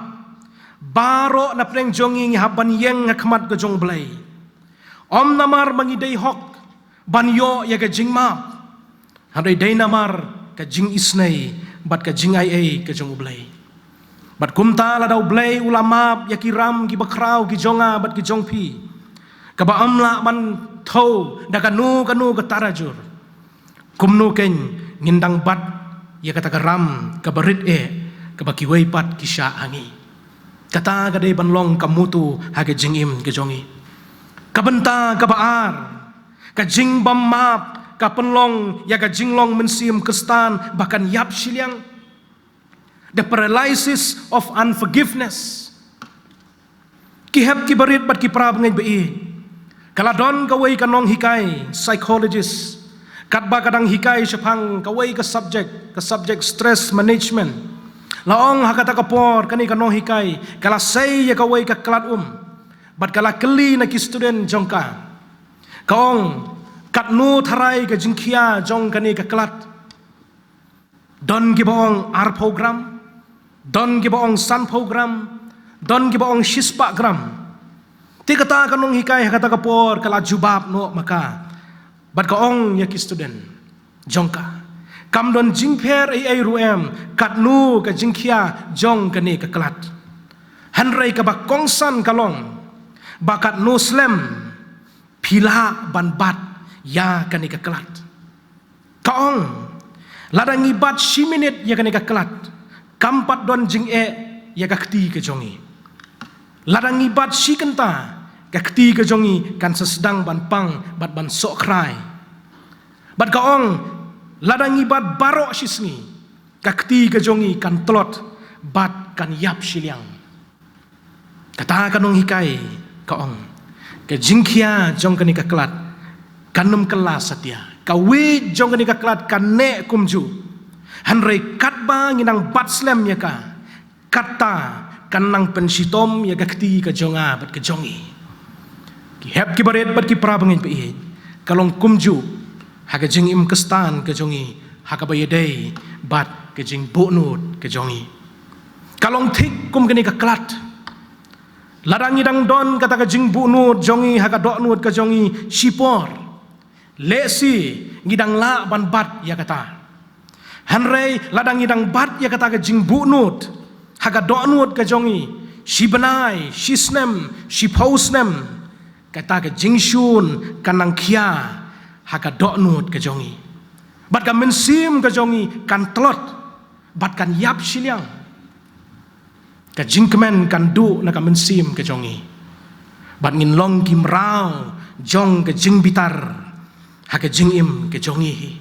baroh na pdeng jong ngi ngi hap ban ïeng ha khmat ka jong U Blei. Ym namar ba ngi dei hok ban ïoh ïa ka jingmap, hynrei dei namar ka jingisynei bad ka jingaiei ka jong U Blei. Bad kumta lada U Blei u la map ïa ki ram kiba khraw ki jong nga bad ki jong phi, kaba ym lah ban thew da kano kano ka tarajur, kumno kein ngin dang bat ïa kata ka ram kaba rit eh, kaba kiwei pat ki shah ha ngi? Kata ka dei ban long ka motto ha ka jingim ka jong ngi. Ka bynta kaba ar, ka jingbym map ka pynlong ïa ka jinglong mynsiem Khristan ba kan ïap shiliang. The paralysis of unforgiveness. Ki hep ki barit bad ki para bangeit ba ïeit, ka la don kawei ka nonghikai psychologist, katba ka dang hikai shaphang kawei ka subject, ka subject stress management. La ong ha kata ka por kane ka nonghikai ka la sei ïa kawei ka klat um, bad ka la kylli na ki student jong ka. Ka ong, katno tharai ka jingkhia jong kane ka klat? Don kiba ong arphew gram, don kiba ong sanphew gram, don kiba ong shispah gram. Te kata ka nonghikai ha kata ka por ka la jubab noh ma ka, bad ka ong ïa ki student jong ka, kam don jingpher ei ei ruh em katno ka jingkhia jong kane ka klat. Hynrei kaba kongsan ka long ba katno slem phi lah ban bat ïa kane ka klat. Ka ong, lada ngi bat shi minit ïa kane ka klat, kam pat don jingeh ïa ka kti ka jong ngi. Lada ngi bat shi kynta, Ka kti ka jong ngi kan sa sdang ban pang bad ban sohkhrai. Bad ka ong, lada ngi bat baroh shi sngi, ka kti ka jong ngi kan tlot bad kan ïap shiliang. Kata ka nonghikai ka ong, ka jingkhia jong kane ka klat kan ym kylla satia. Ka weight jong kane ka klat kan neh kumjuh. Hynrei katba ngi nang bat slem ïa ka, kata kan nang pynshitom ïa ka kti ka jong nga bad ka jong ngi. Ki hep ki barit bad ki para bangeit baieit, ka long kumjuh ha ka jingim Khristan ka jong ngi, ha kaba ïadei bad ka jingbuhnud ka jong ngi. Ka long thik kum kane ka klat. Lada ngi dang don kata ka jingbuhnud jong ngi ha ka dohnud ka jong ngi shipor, lehse ngi dang lah ban bat ïa kata. Hynrei lada ngi dang bat ïa kata ka jingbuhnud ha ka dohnud ka jong ngi shi bnai, shi snem, shiphew snem, kata ka jingshun kan nang khia ha ka dohnud ka jong ngi. Bad ka mynsiem ka jong ngi kan tlot bad kan ïap shiliang. Ka jingkmen kan duh na ka mynsiem ka jong ngi. Bad ngin long ki mraw jong ka jingbitar ha ka jingim ka jong ngi hi.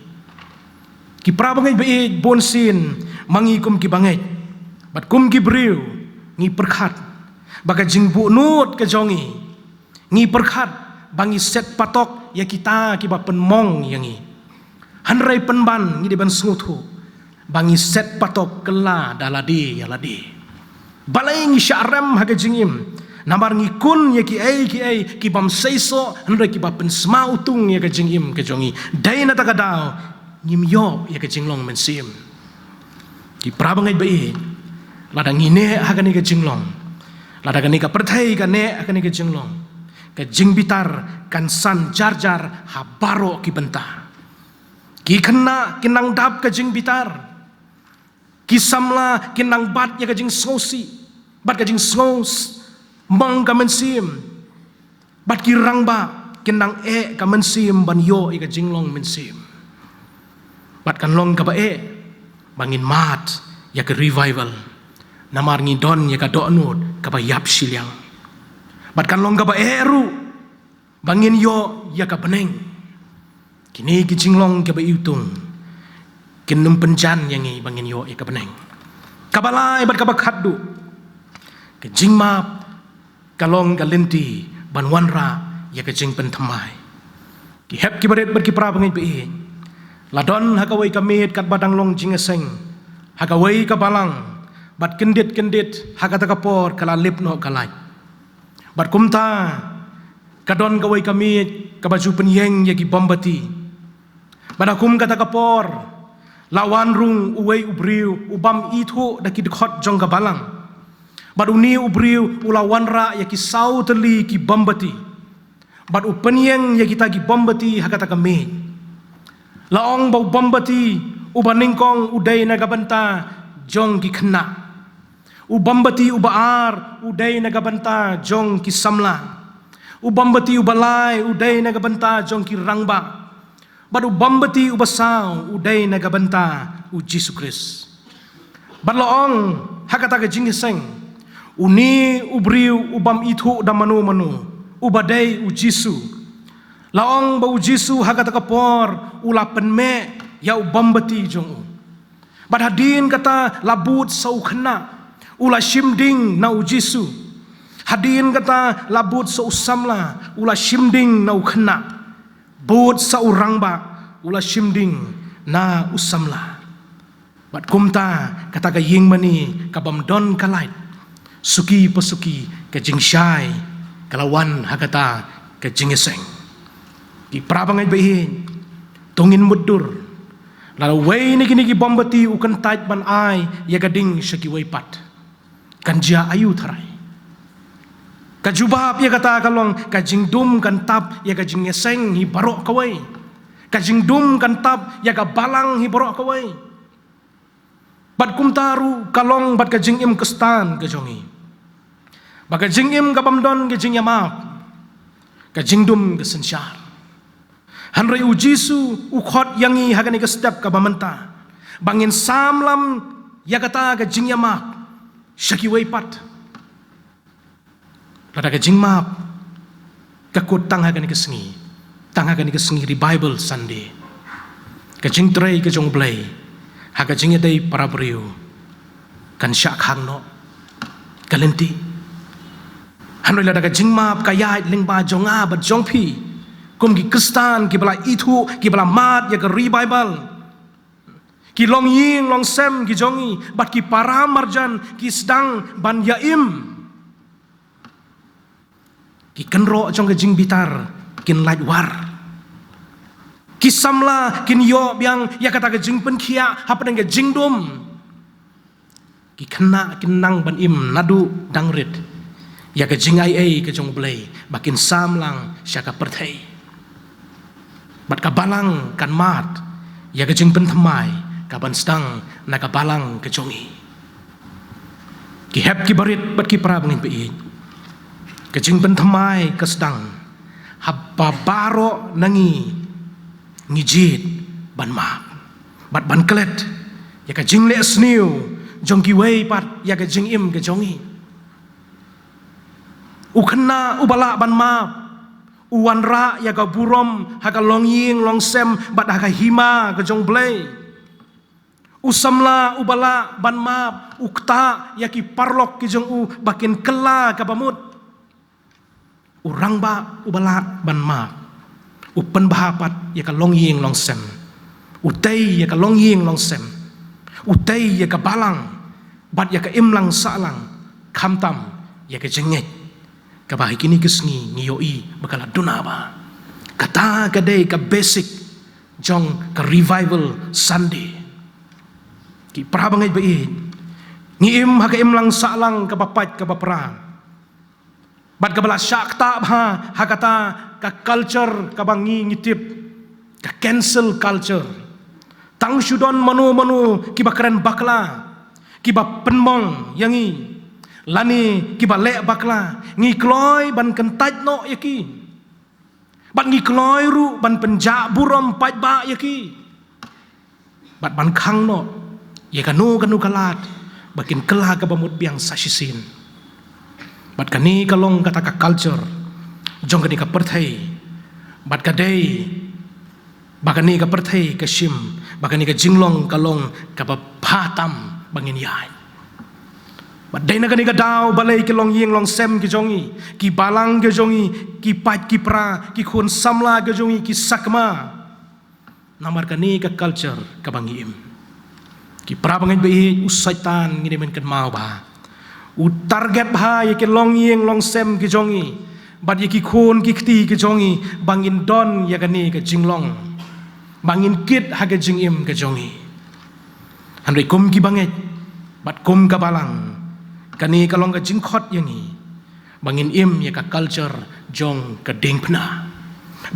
Ki para bangeit baieit, bunsien ma ngi kum ki bangeit bad kum ki briew ngi pyrkhat ba ka jingbuhnud ka jong ngi, ngi pyrkhat ba ngi set patok ïa kita kiba pynmong ïa ngi. Hynrei pynban ngi dei ban sngewthuh ba ngi set patok kylla da lade ïa lade. Balei ngi shah rem ha ka jingim? Namar ngi kun ïa kiei kiei ki bym seisoh, hynrei kiba pynsma utung ïa ka jingim ka jong ngi. Dei na kata ka daw ngim ïoh ïa ka jinglong mynsiem. Ki para bangeit baieit, lada ngi neh ha kane ka jinglong, lada kane ka pyrthei ka neh ha kane ka jinglong, ka jingbitar kan san jar jar ha baroh ki bynta. Ki khynnah kin nang dap ka jingbitar. Ki samla kin nang bat ïa ka jingsngewsih bad ka jingsngew s-, mong ka mynsiem. Bad ki rangbah kin nang eh ka mynsiem ban ïoh ïa ka jinglong mynsiem. Bad kan long kaba eh ba ngin mad ïa ka revival. Namar ngi don ïa ka dohnud kaba ïap shiliang. Bad kan long kaba eh ruh ba ngin ïoh ïa ka bneng. Kine ki jinglong kiba iwtung kin ym pynjan ïa ngi ba ngin ïoh ïa ka bneng. Kaba lai bad kaba khatduh, ka jingmap ka long ka lynti ban wanrah ïa ka jingpynthymmai. Ki hep ki barit bad ki para bangeit baieit, la don ha kawei ka miet katba dang long jingïaseng ha kawei ka balang, bad kyndit kyndit ha kata ka por ka la lip noh ka light. Bad kumta ka don kawei ka miet kaba ju pynïeng ïa ki bambati. Bad ha kum kata ka por la wan rung uwei u briew u bym ithuh da ki dkhot jong ka balang. Bad une u briew u la wanrah ïa ki saw tylli ki bambati bad u pynïeng ïa kita ki bambati ha kata ka miet. La ong ba u bambati uba nyngkong u dei na ka bynta jong ki khynnah. U bambati uba ar u dei na ka bynta jong ki samla. U bambati uba lai u dei na ka bynta jong ki rangbah. Bad u bambati uba saw u dei na ka bynta u Jisu Khrist. Bad la ong ha kata ka jingïaseng, une u briew u bym ithuh da mano mano uba dei u Jisu. La ong ba u Jisu ha kata ka por u la pynmeh ïa u bambati jong u. Bad hadien kata la bud sa u khynnah u la shim ding na u Jisu. Hadien kata la bud sa u samla u la shim ding na u khynnah. Bud sa u rangbah u la shim ding na u samla. Bad kumta kata ka ïingmane ka bym don ka light, suki pa suki ka jingshai ka la wan ha kata ka jingïaseng. Ki para bangeit baieit, to ngin mutdur. Lada uwei na kine ki bambati u kyntait ban ai ïa ka ding sha kiwei pat, kan jia aïu tharai? Ka jubab ïa kata ka long ka jingdum kan tap ïa ka jingïaseng hi baroh kawei. Ka jingdum kan tap ïa ka balang hi baroh kawei. Bad kumta ruh ka long bad ka jingim Khristan ka jong ngi. Ba ka jingim ka bym don ka jingïamap, ka jingdum ka synshar. Hynrei u Jisu u khot ïa ngi ha kane ka step kaba mynta ba ngin samlam ïa kata ka jingïamap sha kiwei pat. Lada ka jingmap Ka kut tang ha kane ka sngi, tang ha kane ka sngi Revival Sunday, ka jingtrei ka jong U Blei ha ka jingïadei para briew kan shah khang noh ka lynti. Hynrei lada ka jingmap ka ïaid lyngba jong nga bad jong phi, kum ki Khristan kiba la ithuh, kiba la mad ïa ka Revival, ki longïing longsem ki jong ngi bad ki para marjan ki sdang ban ïa im. Ki kynroh jong ka jingbitar kin lait war. Ki samla kin ïoh biang ïa kata ka jingpynkhiah hapdeng ka jingdum. Ki khynnah kin nang ban im naduh dang rit ïa ka jingaiei ka jong U Blei ba kin sam lang sha ka pyrthei. Bad ka balang kan mad ïa ka jingpynthymmai kaban sdang na ka balang ka jong ngi. Ki hep kiba rit bad ki para bangeit ba ïeit, ka jingpynthymmai ka sdang haba baroh na ngi ngi jied ban map bad ban klet ïa ka jingleh sniew jong kiwei pat ïa ka jingim ka jong ngi. U khynnah uba lah ban map u wanrah ïa ka burom ha ka longïing longsem bad ha ka hima ka jong U Blei. U samla uba lah ban map u ktah ïa ki paralok ki jong u ba kin kylla kaba mut. U rangbah uba lah ban map u pynbha pat ïa ka longïing longsem, u tei ïa ka longïing longsem, u tei ïa ka balang bad ïa ka imlang sahlang, khamtam ïa ka jingngeit kaba ha kine ki sngi ngi ïohi ba ka la duna bha. Kata ka dei ka basic jong ka Revival Sunday. Ki para bangeit ba ïeit, ngi im ha ka imlang sahlang kaba pait kaba pra bad kaba la shah ktah bha ha kata ka culture kaba ngi ngi tip, ka cancel culture. Tang shu don mano mano kiba kren bakla, kiba pynmong ïa ngi, lane kiba leh bakla, ngi kloi ban kyntait noh ïa ki. Bad ngi kloi ruh ban pynjah burom paidbah ïa ki bad ban khang noh ïa kano kano ka lad ba kin kylla kaba mut biang sa shisien. Bad kane ka long kata ka culture jong kane ka pyrthei. Bad ka dei ba kane ka pyrthei ka shim ba kane ka jinglong ka long kaba bha tam ba ngin ïaid. Bad dei na kane ka daw balei ki longïing longsem ki jong ngi, ki balang ki jong ngi, ki pait ki pra, ki khun samla ki jong ngi ki sakma. Namar kane ka culture kaba ngi im. Ki para bangeit ba ïeit, u Soitan ngi dei ban kynmaw bha u target bha ïa ki longïing longsem ki jong ngi bad ïa ki khun ki kti ki jong ngi ba ngin don ïa kane ka jinglong, ba ngin kit ha ka jingim ka jong ngi. Hynrei kum ki bangeit bad kum ka balang, kane ka long ka jingkhot ïa ngi ba ngin im ïa ka culture jong ka diengphna,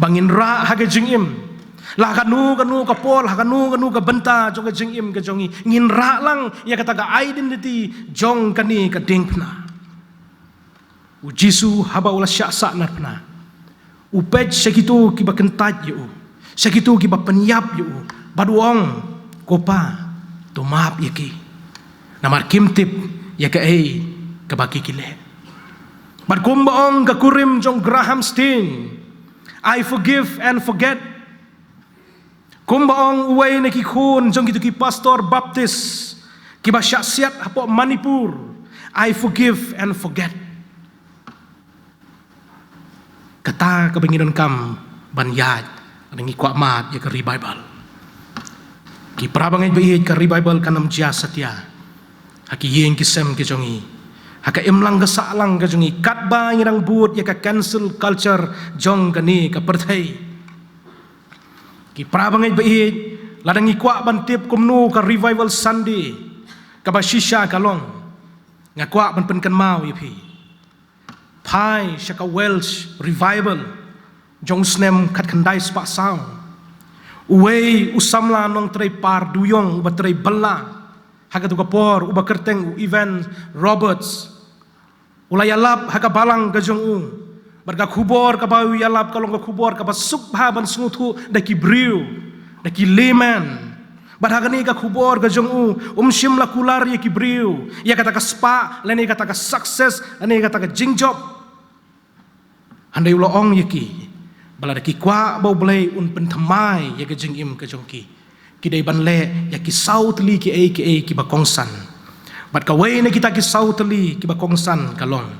ba ngin rah ha ka jingim, la ha kano kano ka por, la ha kano kano ka bynta jong ka jingim ka jong ngi, ngin rah lang ïa kata ka identity jong kane ka diengphna. U Jisu haba u la shah sahnarphna, u peit sha kito kiba kyntait ïa u, sha kito kiba pynïap ïa u, bad u ong, "Ko Pa, to map ïa ki, namar kim tip ïa kaei kaba ki ki leh." Bad kumba ong ka kurim jong Graham Staines, "I forgive and forget." Kumba ong uwei na ki khun jong kito ki pastor Baptist kiba shah siat hapoh Manipur, "I forgive and forget." Kata kaba ngi donkam ban ïaid lada ngi kwah mad ïa ka Revival. Ki para bangeit ba ïeit, ka Revival kan ym jia satia ha ki ïing ki sem ki jong ngi, ha ka imlang ka sahlang ka jong ngi, katba ngi dang bud ïa ka cancel culture jong kane ka pyrthei. Ki para bangeit ba ïeit, lada ngi kwah ban tip kumno ka Revival Sunday kaba shisha ka long, nga kwah ban pynkynmaw ïa phi. Phai sha ka Welsh Revival jong u snem khatkhyndai spah saw. Uwei u samla nongtrei par dujong uba trei bylla ha kato ka por, uba kyrteng u Evan Roberts, u la ïalap ha ka balang ka jong u. Bad ka khubor kaba u ïalap ka long ka khubor kaba suk bha ban sngewthuh da ki briew, da ki layman. Bad ha kane ka khubor ka jong u, um shym la kular ïa ki briew ïa kata ka spah lane kata ka success lane kata ka jingjop. Hynrei u la ong ïa ki ba lada ki kwah ba U Blei un pynthymmai ïa ka jingim ka jong ki, ki dei ban leh ïa ki saw tylli kiei kiei kiba kongsan. Bad kawei na kita ki saw tylli kiba kongsan ka long,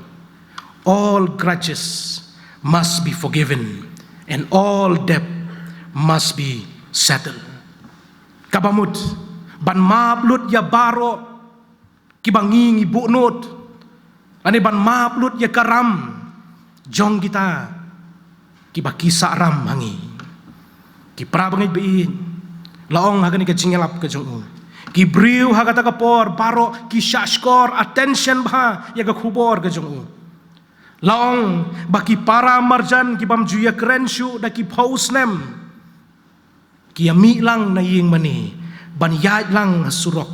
all grudges must be forgiven and all debt must be settled. Kaba mut ban map lut ïa baroh kiba ngi ngi buh nud, lane ban map lut ïa ka ram jong kita kiba ki sah ram ha ngi. Ki para bangeit baieit, la ong ha kane ka jingïalap ka jong u, ki briew ha kata ka por baroh ki shah shkor attention bha ïa ka khubor ka jong u. La ong ba ki para marjan kibym ju ïakren shuh da ki phew snem, ki ïamih lang na ïing mane ban ïaid lang ha surok,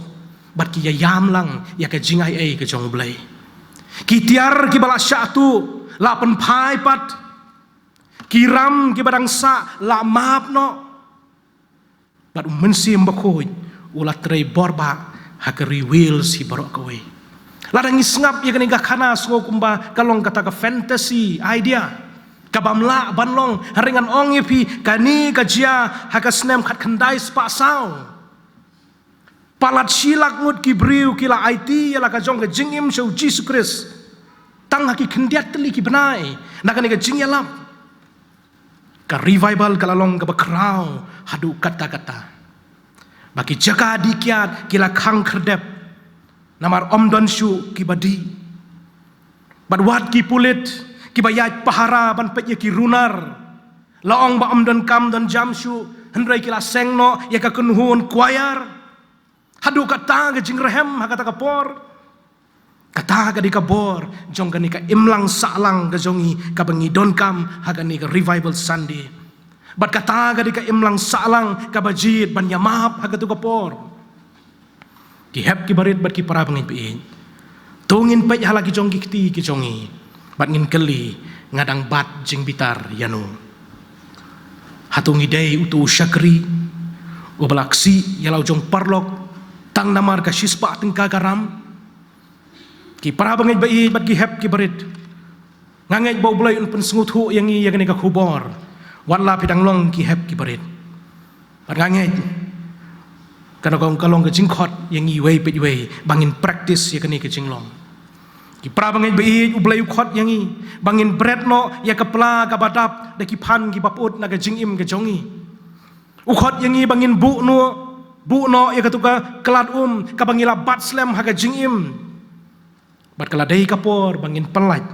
bad ki ïaïam lang ïa ka jingaiei ka jong U Blei. Ki tiar kiba la shah tuh la pynphai pat, ki ram kiba dang sah la map noh. Bad U Mynsiem Bakhuid u la trei bor bha ha ka Ri Wales hi baroh kawei. Lada ngi sngap ïa kane ka khana, sngew kumba ka long kata ka fantasy idea kabym lah ban long. Hynrei ngan ong ïa phi, kane ka jia ha ka snem khatkhyndai spah saw. Palat shi lak ngut ki briew ki la aiti ïa la ka jong ka jingim sha U Jisu Khrist tang ha ki khyndiat tylli ki bnai na kane ka jingïalap. Ka revival ka la long kaba khraw haduh katta katta, ba ki jaka dih kiad ki la khang khyrdep namar ym don shuh kiba dih. Bad wat ki pulit kiba ïaid pahara ban peit ïa ki runar, la ong ba ym don kam don jam shuh, hynrei ki la seng noh ïa ka kynhun choir. Haduh katta ka jingrhem ha kata ka por. Kata ka dei ka bor jong kane ka imlang sahlang ka jong ngi kaba ngi donkam ha kane ka Revival Sunday. Bad kata ka dei ka imlang sahlang kaba jied ban ïamap ha katu ka por. Ki hep ki barit bad ki para bangeit baieit, to ngin peit ha la ki jong ki kti ki jong ngi bad ngin kylli, nga dang bat jingbitar ïano? Hato ngi dei uto u shakri uba la ksih ïa la u jong paralok tang namar ka shispah tyngka ka ram? Ki para bangeit baieit bad ki hep ki barit, nga ngeit ba U Blei un pynsngewthuh ïa ngi ïa kane ka khubor, wat la phi dang long ki hep ki barit. Bad nga ngeit kane ka long ka jingkhot ïa ngi iwei pa iwei ba ngin practice ïa kane ka jinglong. Ki para bangeit baieit, U Blei u khot ïa ngi ba ngin bret noh ïa ka pla kaba dap da ki phan kiba put na ka jingim ka jong ngi. U khot ïa ngi ba ngin buh noh, buh noh ïa katu ka khlad um kaba ngi la bat slem ha ka jingim. Bad ka la dei ka por ba ngin pyllait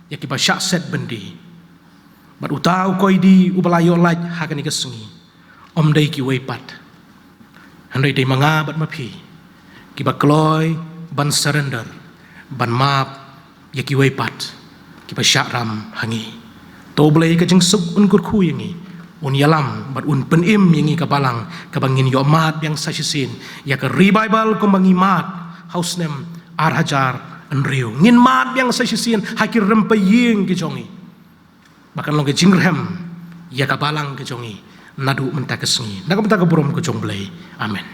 ïa kiba shah set byndi. Bad uta u koidi uba la ïoh lait ha kane ka sngi, ym dei kiwei pat, hynrei dei ma nga bad ma phi kiba kloi ban surrender, ban map ïa kiwei pat kiba shah ram ha ngi. To U Blei ka jingsuk un kyrkhu ïa ngi, un ïalam bad un pynim ïa ngi ka balang kaba ngin ïoh mad biang sa shisien ïa ka revival kumba ngi mad ha u snem ar hajar hynriew. Ngin mad biang sa shisien ha ki rympei ïing ki jong ngi. Ba kan long ka jingrhem ïa ka balang ka jong ngi naduh mynta ka sngi, na ka bynta ka burom ka jong U Blei. Amen.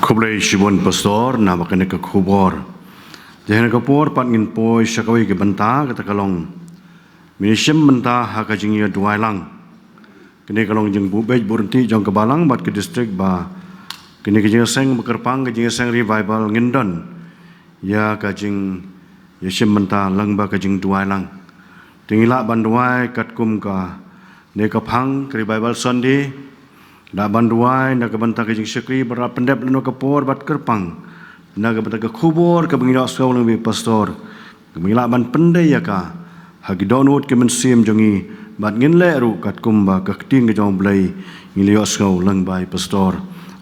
Khublei shibun Pastor na ba kane ka khubor. Te ha kane ka por pat ngin poi sha kawei ka bynta, kata ka long mynta shim bynta ha ka jingïaduwai lang. Kane ka long jingbuh beit buh ryntih jong ka balang bad ka district ba kane ka jingïaseng ba kyrpang, ka jingïaseng revival, ngin don ïa ka jingïashim bynta lang bad ka jingduwai lang. Te ngi lah ban duwai katkum kane ka phang ka Revival Sunday. Lah ban duwai na ka bynta ka jingshakri ba la pyndep lano ka por bad kyrpang na ka bynta ka khubor kaba ngi ïohsngew lyngba i Pastor. Kaba ngi lah ban pyndei ïa ka ha ki dohnud ki mynsiem jong ngi, bad ngin leh ruh katkum ba ka ktien ka jong U Blei ngi la ïohsngew lyngba i Pastor.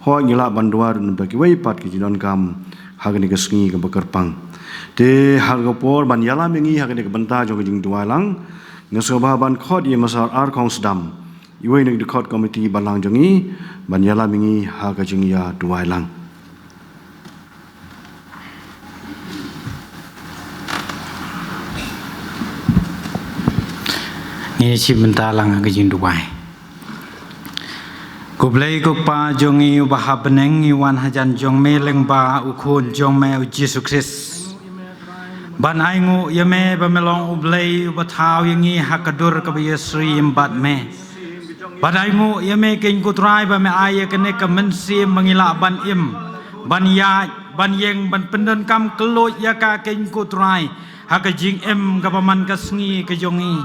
Hooid, ngi lah ban duwai ruh namar kiwei pat ki jingdonkam ha kane ka sngi kaba kyrpang. Te ha ka por ban ïalam ïa ngi ha kane ka bynta jong ka jingduwai lang, nga sngewbha ban khot ïa i Master R. Khongsdam, iwei na ki dkhot komiti balang jong ngi, ban ïalam ïa ngi ha ka jingïaduwai lang. Ngin ïashim bynta lang ha ka jingduwai. Ko Blei ko Kpa jong ngi uba ha bneng, ngi wan hajan jong me lyngba u Khun jong me u Jisu Khrist. Ban ainguh ïa me ba me long u Blei uba thaw ïa ngi ha ka dur kaba ïasyriem bad me. Ban ainguh ïa me keiñ ko Trai ba me ai ïa kane ka mynsiem ba ngi lah ban im, ban ïaid, ban ïeng, ban pyndonkam kylluid ïa ka keiñ ko Trai ha ka jingim kaba man ka sngi ka jong ngi.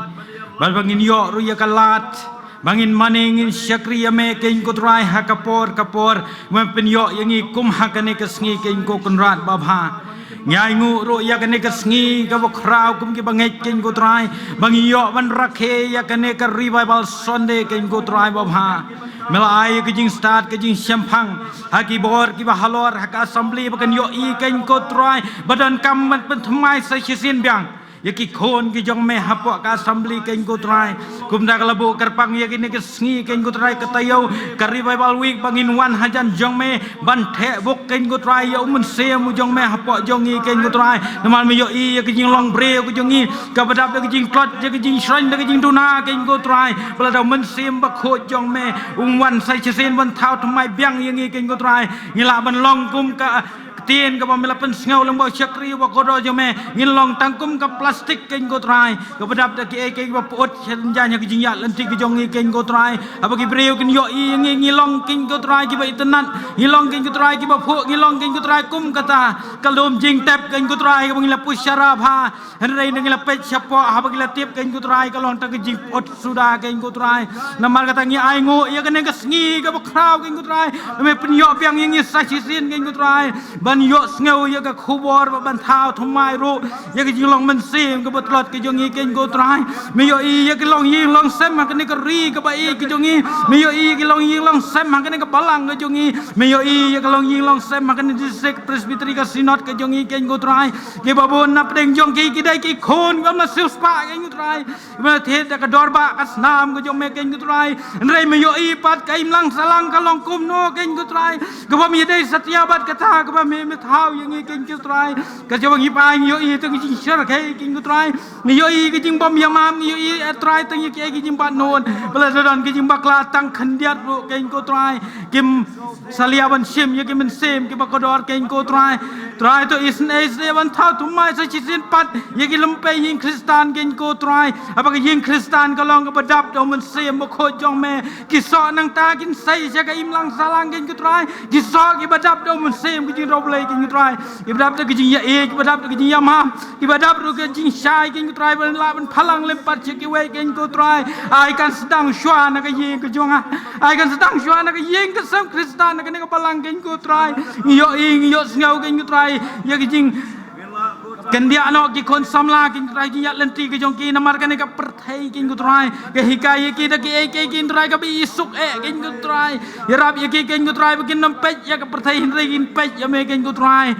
Bad ba ngin ïoh ruh ïa ka lad ba ngin mane ngin shakri ïa me keiñ ko Trai ha ka por ka por, me pynïoh ïa ngi kum ha kane ka sngi keiñ ko Kynrad babha. Ngi ainguh ruh ïa kane ka sngi kaba khraw kum ki bangeit keiñ ko Trai ba ngi ïoh ban rakhe ïa kane ka Revival Sunday keiñ ko Trai babha. Me la ai ka jingstad ka jingshemphang ha ki bor kiba halor ha ka assembly ba kan ïohi keiñ ko Trai ba donkam ban pynthymmai sa shisien biang ïa ki khun ki jong me hapoh ka assembly keiñ ko Trai. Kumta ka la buh kyrpang ïa kine ki sngi keiñ ko Trai ka taïew ka Revival Week ba ngin wan hajan jong me ban theh buk keiñ ko Trai ïa u mynsiem u jong me hapoh jong ngi keiñ ko Trai. Namar me ïohi ïa ka jinglong briew ka jong ngi kaba dap da ka jingtlot ïa ka jingshrain da ka jingduna keiñ ko Trai. Ba la da u mynsiem bakhuid jong me um wan sa shisien ban thaw thymmai biang ïa ngi keiñ ko Trai. Ngi lah ban long kum ka ktien kaba me la pynsngew lyngba u shakri uba kordor jong me, ngin long tang kum ka plastik keiñ ko Trai kaba dap da kiei kiei kiba pyut sha lynjan ha ka jingïaid lynti ka jong ngi keiñ ko Trai. Haba ki briew kin ïohi ïa ngi, ngi long keiñ ko Trai kiba itynnad, ngi long keiñ ko Trai kiba phuh, ngi long keiñ ko Trai kum kata ka lum jingtep keiñ ko Trai kaba ngi la pyrshah bha. Hynrei ngi la peit shapoh haba ngi la tip keiñ ko Trai ka long tang ka jingpyut suda keiñ ko Trai. Namar kata ngi ainguh ïa kane ka sngi kaba khraw keiñ ko Trai. Me pynïoh biang ïa ngi sa shisien keiñ ko Trai ban ïoh sngew ïa ka khubor ba ban thaw thymmai ruh ïa ka jinglong mynsiem kaba tlot ka jong ngi keiñ ko Trai. Me ïohi ïa ka longïing longsem ha kane ka ri kaba ïeit ka jong ngi. Me ïohi ïa ka longïing longsem ha kane ka balang ka jong ngi. Me ïohi ïa ka longïing longsem ha kane District Presbytery ka Synod ka jong ngi keiñ ko Trai. Kiba bun na pdeng jong ki ki dei ki khun bym la siewspah keiñ ko Trai. Kiba thied da ka dor ba ka snam ka jong me keiñ ko Trai. Hynrei me ïohi pat ka imlang sahlang ka long kumno keiñ ko Trai. Kaba me dei satia bad kata kaba me me thaw ïa ngi keiñ ko Trai. Ka jong ngi ba ngi ïohi tang ka jingshyrkhei keiñ ko Trai. Ngi ïohi ka jingbym ïamap, ngi ïohi eh Trai tang ïa ki eh ka jingbatnot. Ba la don ka jingbakla tang khyndiat ruh keiñ ko Trai. Kim salia ban shim ïa ki mynsiem kiba kordor keiñ ko Trai. Trai to isynei isynei ban thaw thymmai sa shisien pat ïa ki lympe ïing Khristan keiñ ko Trai. Haba ka ïing Khristan ka long kaba dap da u mynsiem bakhuid jong me. Ki soh nangta kin sei sha ka imlang sahlang keiñ ko Trai. Ki soh kiba dap da u mynsiem ka jingrawblei keiñ ko Trai. Kiba dap da ka jingïaieit, kiba dap da ka jingïamap. Kiba dap ruh ka jingshai keiñ ko Trai ban lah ban phalang lem pat sha kiwei keiñ ko Trai. Ai kan sdang shuwa na ka ïing ka jong nga. Ai kan sdang shuwa na ka ïing ka sem Khristan na kane ka balang keiñ ko Trai. Ngi ïohi ngi ïohsngew keiñ ko Trai ïa ka jingkyndiah noh ki khun samla keiñ ko Trai jingïaid lynti ka jong ki namar kane ka pyrthei keiñ ko Trai. Ka hikai ïa ki da kiei kiei keiñ Trai kaba isuk eh keiñ ko Trai. Ïarap ïa ki keiñ ko Trai ba kin nym peit ïa ka pyrthei hynrei kin peit ïa me keiñ ko Trai.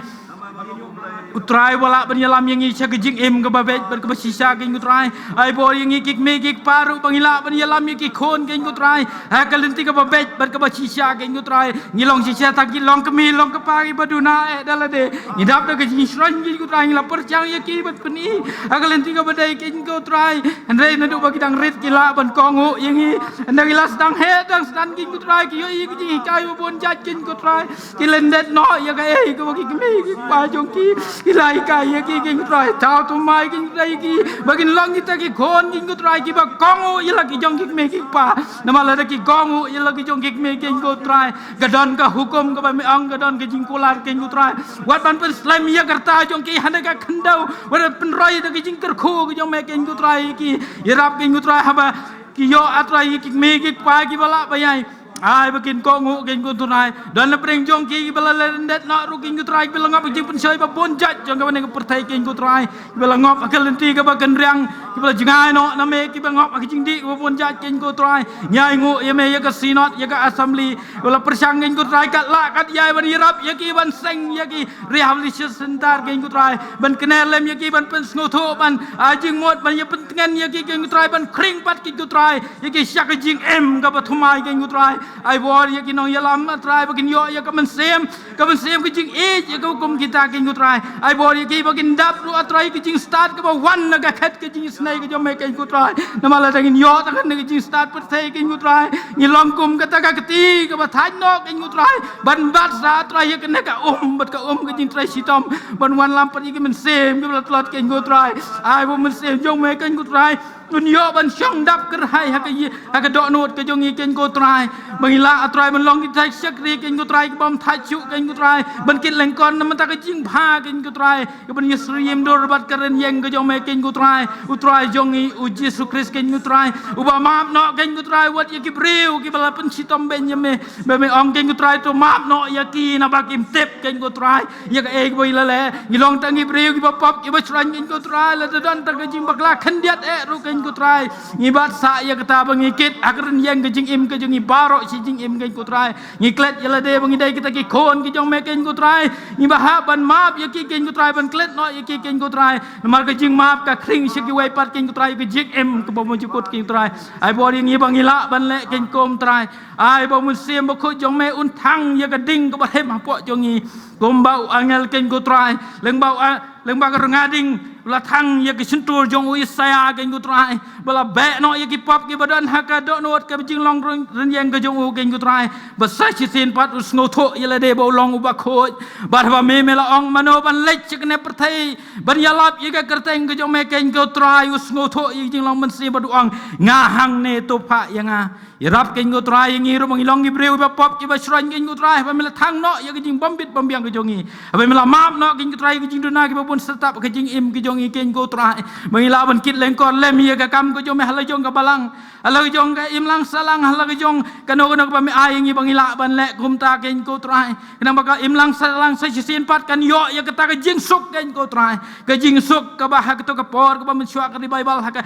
U Trai ba lah ban ïalam ïa ngi sha ka jingim kaba beit bad kaba shisha keiñ ko Trai. Ai bor ïa ngi ki kmie ki kpa ruh ba ngi lah ban ïalam ïa ki khun keiñ ko Trai ha ka lynti kaba beit bad kaba shisha keiñ ko Trai. Ngi long shisha tang ki long kmie long kpa kiba duna eh da lade. Ngi dap da ka jingshngaiñ keiñ ko Trai, ngi la pyrshang ïa ki ban pyni ha ka lynti kaba dei keiñ ko Trai. Hynrei naduh ba ki dang rit ki lah ban kohnguh ïa ngi. Hynda ki la sdang heh dang sdang keiñ ko Trai ki ïohi ka jinghikai ba bun jait keiñ ko Trai. Ki lyndet noh ïa kaei kaba ki kmie ki kpa jong ki ki la hikai ïa ki keiñ ko Trai. Thaw thymmai keiñ ko Trai ïa ki ba kin long kita ki khun keiñ ko Trai kiba kohnguh ïa la ki jong ki kmie ki kpa. Namar lada ki kohnguh ïa la ki jong ki kmie keiñ ko Trai, ka don ka hukum kaba me ong ka don ka jingkular keiñ ko Trai. Wat ban pynslem ïa ka rta jong ki ha ka khyndew, wat ban pynroi da ka jingkyrkhu ka jong me keiñ ko Trai ïa ki. Ïarap keiñ ko Trai haba ki ïoh, ah Trai, ïa ki kmie ki kpa kiba lah ba ïai, ai ba kin kohnguh keiñ ko Trai. Don na pdeng jong ki kiba la lyndet noh ruh keiñ ko Trai, kiba la ngop ha ka jingpynshoi ba bun jait jong kaba ne ka pyrthei keiñ ko Trai. Kiba la ngop ha ka lynti kaba kynriang, kiba la jngai noh na me, kiba ngop ha ka jingdih kaba bun jait keiñ ko Trai. Ngi ainguh ïa me ïa ka Synod, ïa ka Assembly, kiba la pyrshang keiñ ko Trai, kat lah kat ïai ban ïarap ïa ki, ban seng ïa ki Rehabilitation Centre keiñ ko Trai, ban kner lem ïa ki, ban pynsngewthuh, ban ai jingmut, ban ïa pyntngen ïa ki keiñ ko Trai, ban khring pat keiñ ko Trai ïa ki sha ka jingim kaba thymmai keiñ ko Trai. Ai bor ïa ki nongïalam, A Trai, ba kin ïoh ïa ka mynsiem, ka mynsiem ka jingïeit ïa ka hukum kita, Kynrad Trai. Ai bor ïa ki ba kin dap ruh, A Trai, ka jingstad kaba wan na ka khet ka jingisynei ka jong me, Kynrad Trai. Namar lada ngin ïoh tang kane ka jingstad pyrthei, Kynrad Trai, ngin long kum kata ka kti kaba thait noh, Kynrad Trai, ban bat sah, A Trai, ïa kane ka um, bad ka um ka jingtrei shitom ban wanlam pat ïa ka mynsiem kaba la tlot, Kynrad Trai. Ai ba u Mynsiem jong me, Kynrad Trai, un ïoh ban shong dap kyrhai ha ka ï-, ha ka dohnud ka jong ngi, Kynrad Trai. Ba ngin lah, A Trai, ban long ki thait shakri, Kynrad Trai, ki bym thait shuh, Kynrad Trai, ban kit lyngkot na ka bynta ka jingbha, Kynrad Trai, ka ban ïasyriem dur bad ka rynïeng ka jong me, Kynrad Trai. U Trai jong ngi, U Jisu Khrist, Kynrad Trai, uba map noh, Kynrad Trai, wat ïa ki briew kiba la pynshitom beiñ ïa me. Ba me ong, Kynrad Trai, to map noh ïa ki, naba kim tip, Kynrad Trai, ïa kaei kaba ngi la leh. Ngi long tang ki briew kiba pop, kiba shrain, Kynrad Trai, lada don tang ka jingbakla khyndiat eh ruh, Kynrad Trai, ngi bat sah ïa kata ba ngi kit ha ka rynïeng ka jingim ka jong ngi baroh shi jingim, Kynrad Trai. Ngi klet ïa lade ba ngi dei kita ki khun ki jong me, Kynrad Trai. Ngi ba hap ban map ïa ki, Kynrad Trai, ban klet noh ïa ki, Kynrad Trai. Namar ka jingmap ka khring sha kiwei pat, Kynrad Trai, ka jingim kaba mynjukut, Kynrad Trai. Ai bor ïa ngi ba ngin lah ban leh, Kynrad Trai. Ai ba u Mynsiem Bakhuid jong me un thang ïa ka ding kaba him hapoh jong ngi. Kumba u angel, Kynrad Trai, lyngba u a-, lyngba ka rnga ding, la thang ïa ka shyntur jong u Isaïah, Kynrad Trai, ba la beh noh ïa ki pop kiba don ha ka dohnud ka jinglong ryn-, rynïeng ka jong u, Kynrad Trai. Ba sa shisien pat u sngewthuh ïa lade ba u long uba khuid. Bad haba me, me la ong, mano ban leit sha kane ka pyrthei ban ïalap ïa ka kyrteng ka jong me, Kynrad Trai, u sngewthuh ïa ka jinglong mynsiem bad u ong, nga hangne, to phah ïa nga. Ïarap, Kynrad Trai, ïa ngi ruh ba ngi long ki briew ba pop, kiba shrain, Kynrad Trai, ba me la thang noh ïa ka jingbym bit bym biang ka jong ngi. Ba me la map noh, Kynrad Trai, ïa ka jingduna kiba bun, stad ka jingim ka jong ngi, Kynrad Trai. Ba ngi lah ban kit lyngkot lem ïa ka kam ka jong me ha la ka jong ka balang, ha la ka jong ka imlang sahlang, ha la ka jong kano kano kaba me ai ïa ngi ba ngi lah ban leh kumta, Kynrad Trai. Khnang ba ka imlang sahlang sa shisien pat kan ïoh ïa kata ka jingsuk, Kynrad Trai. Ka jingsuk kaba ha kato ka por kaba mynshuwa ka revival ha ka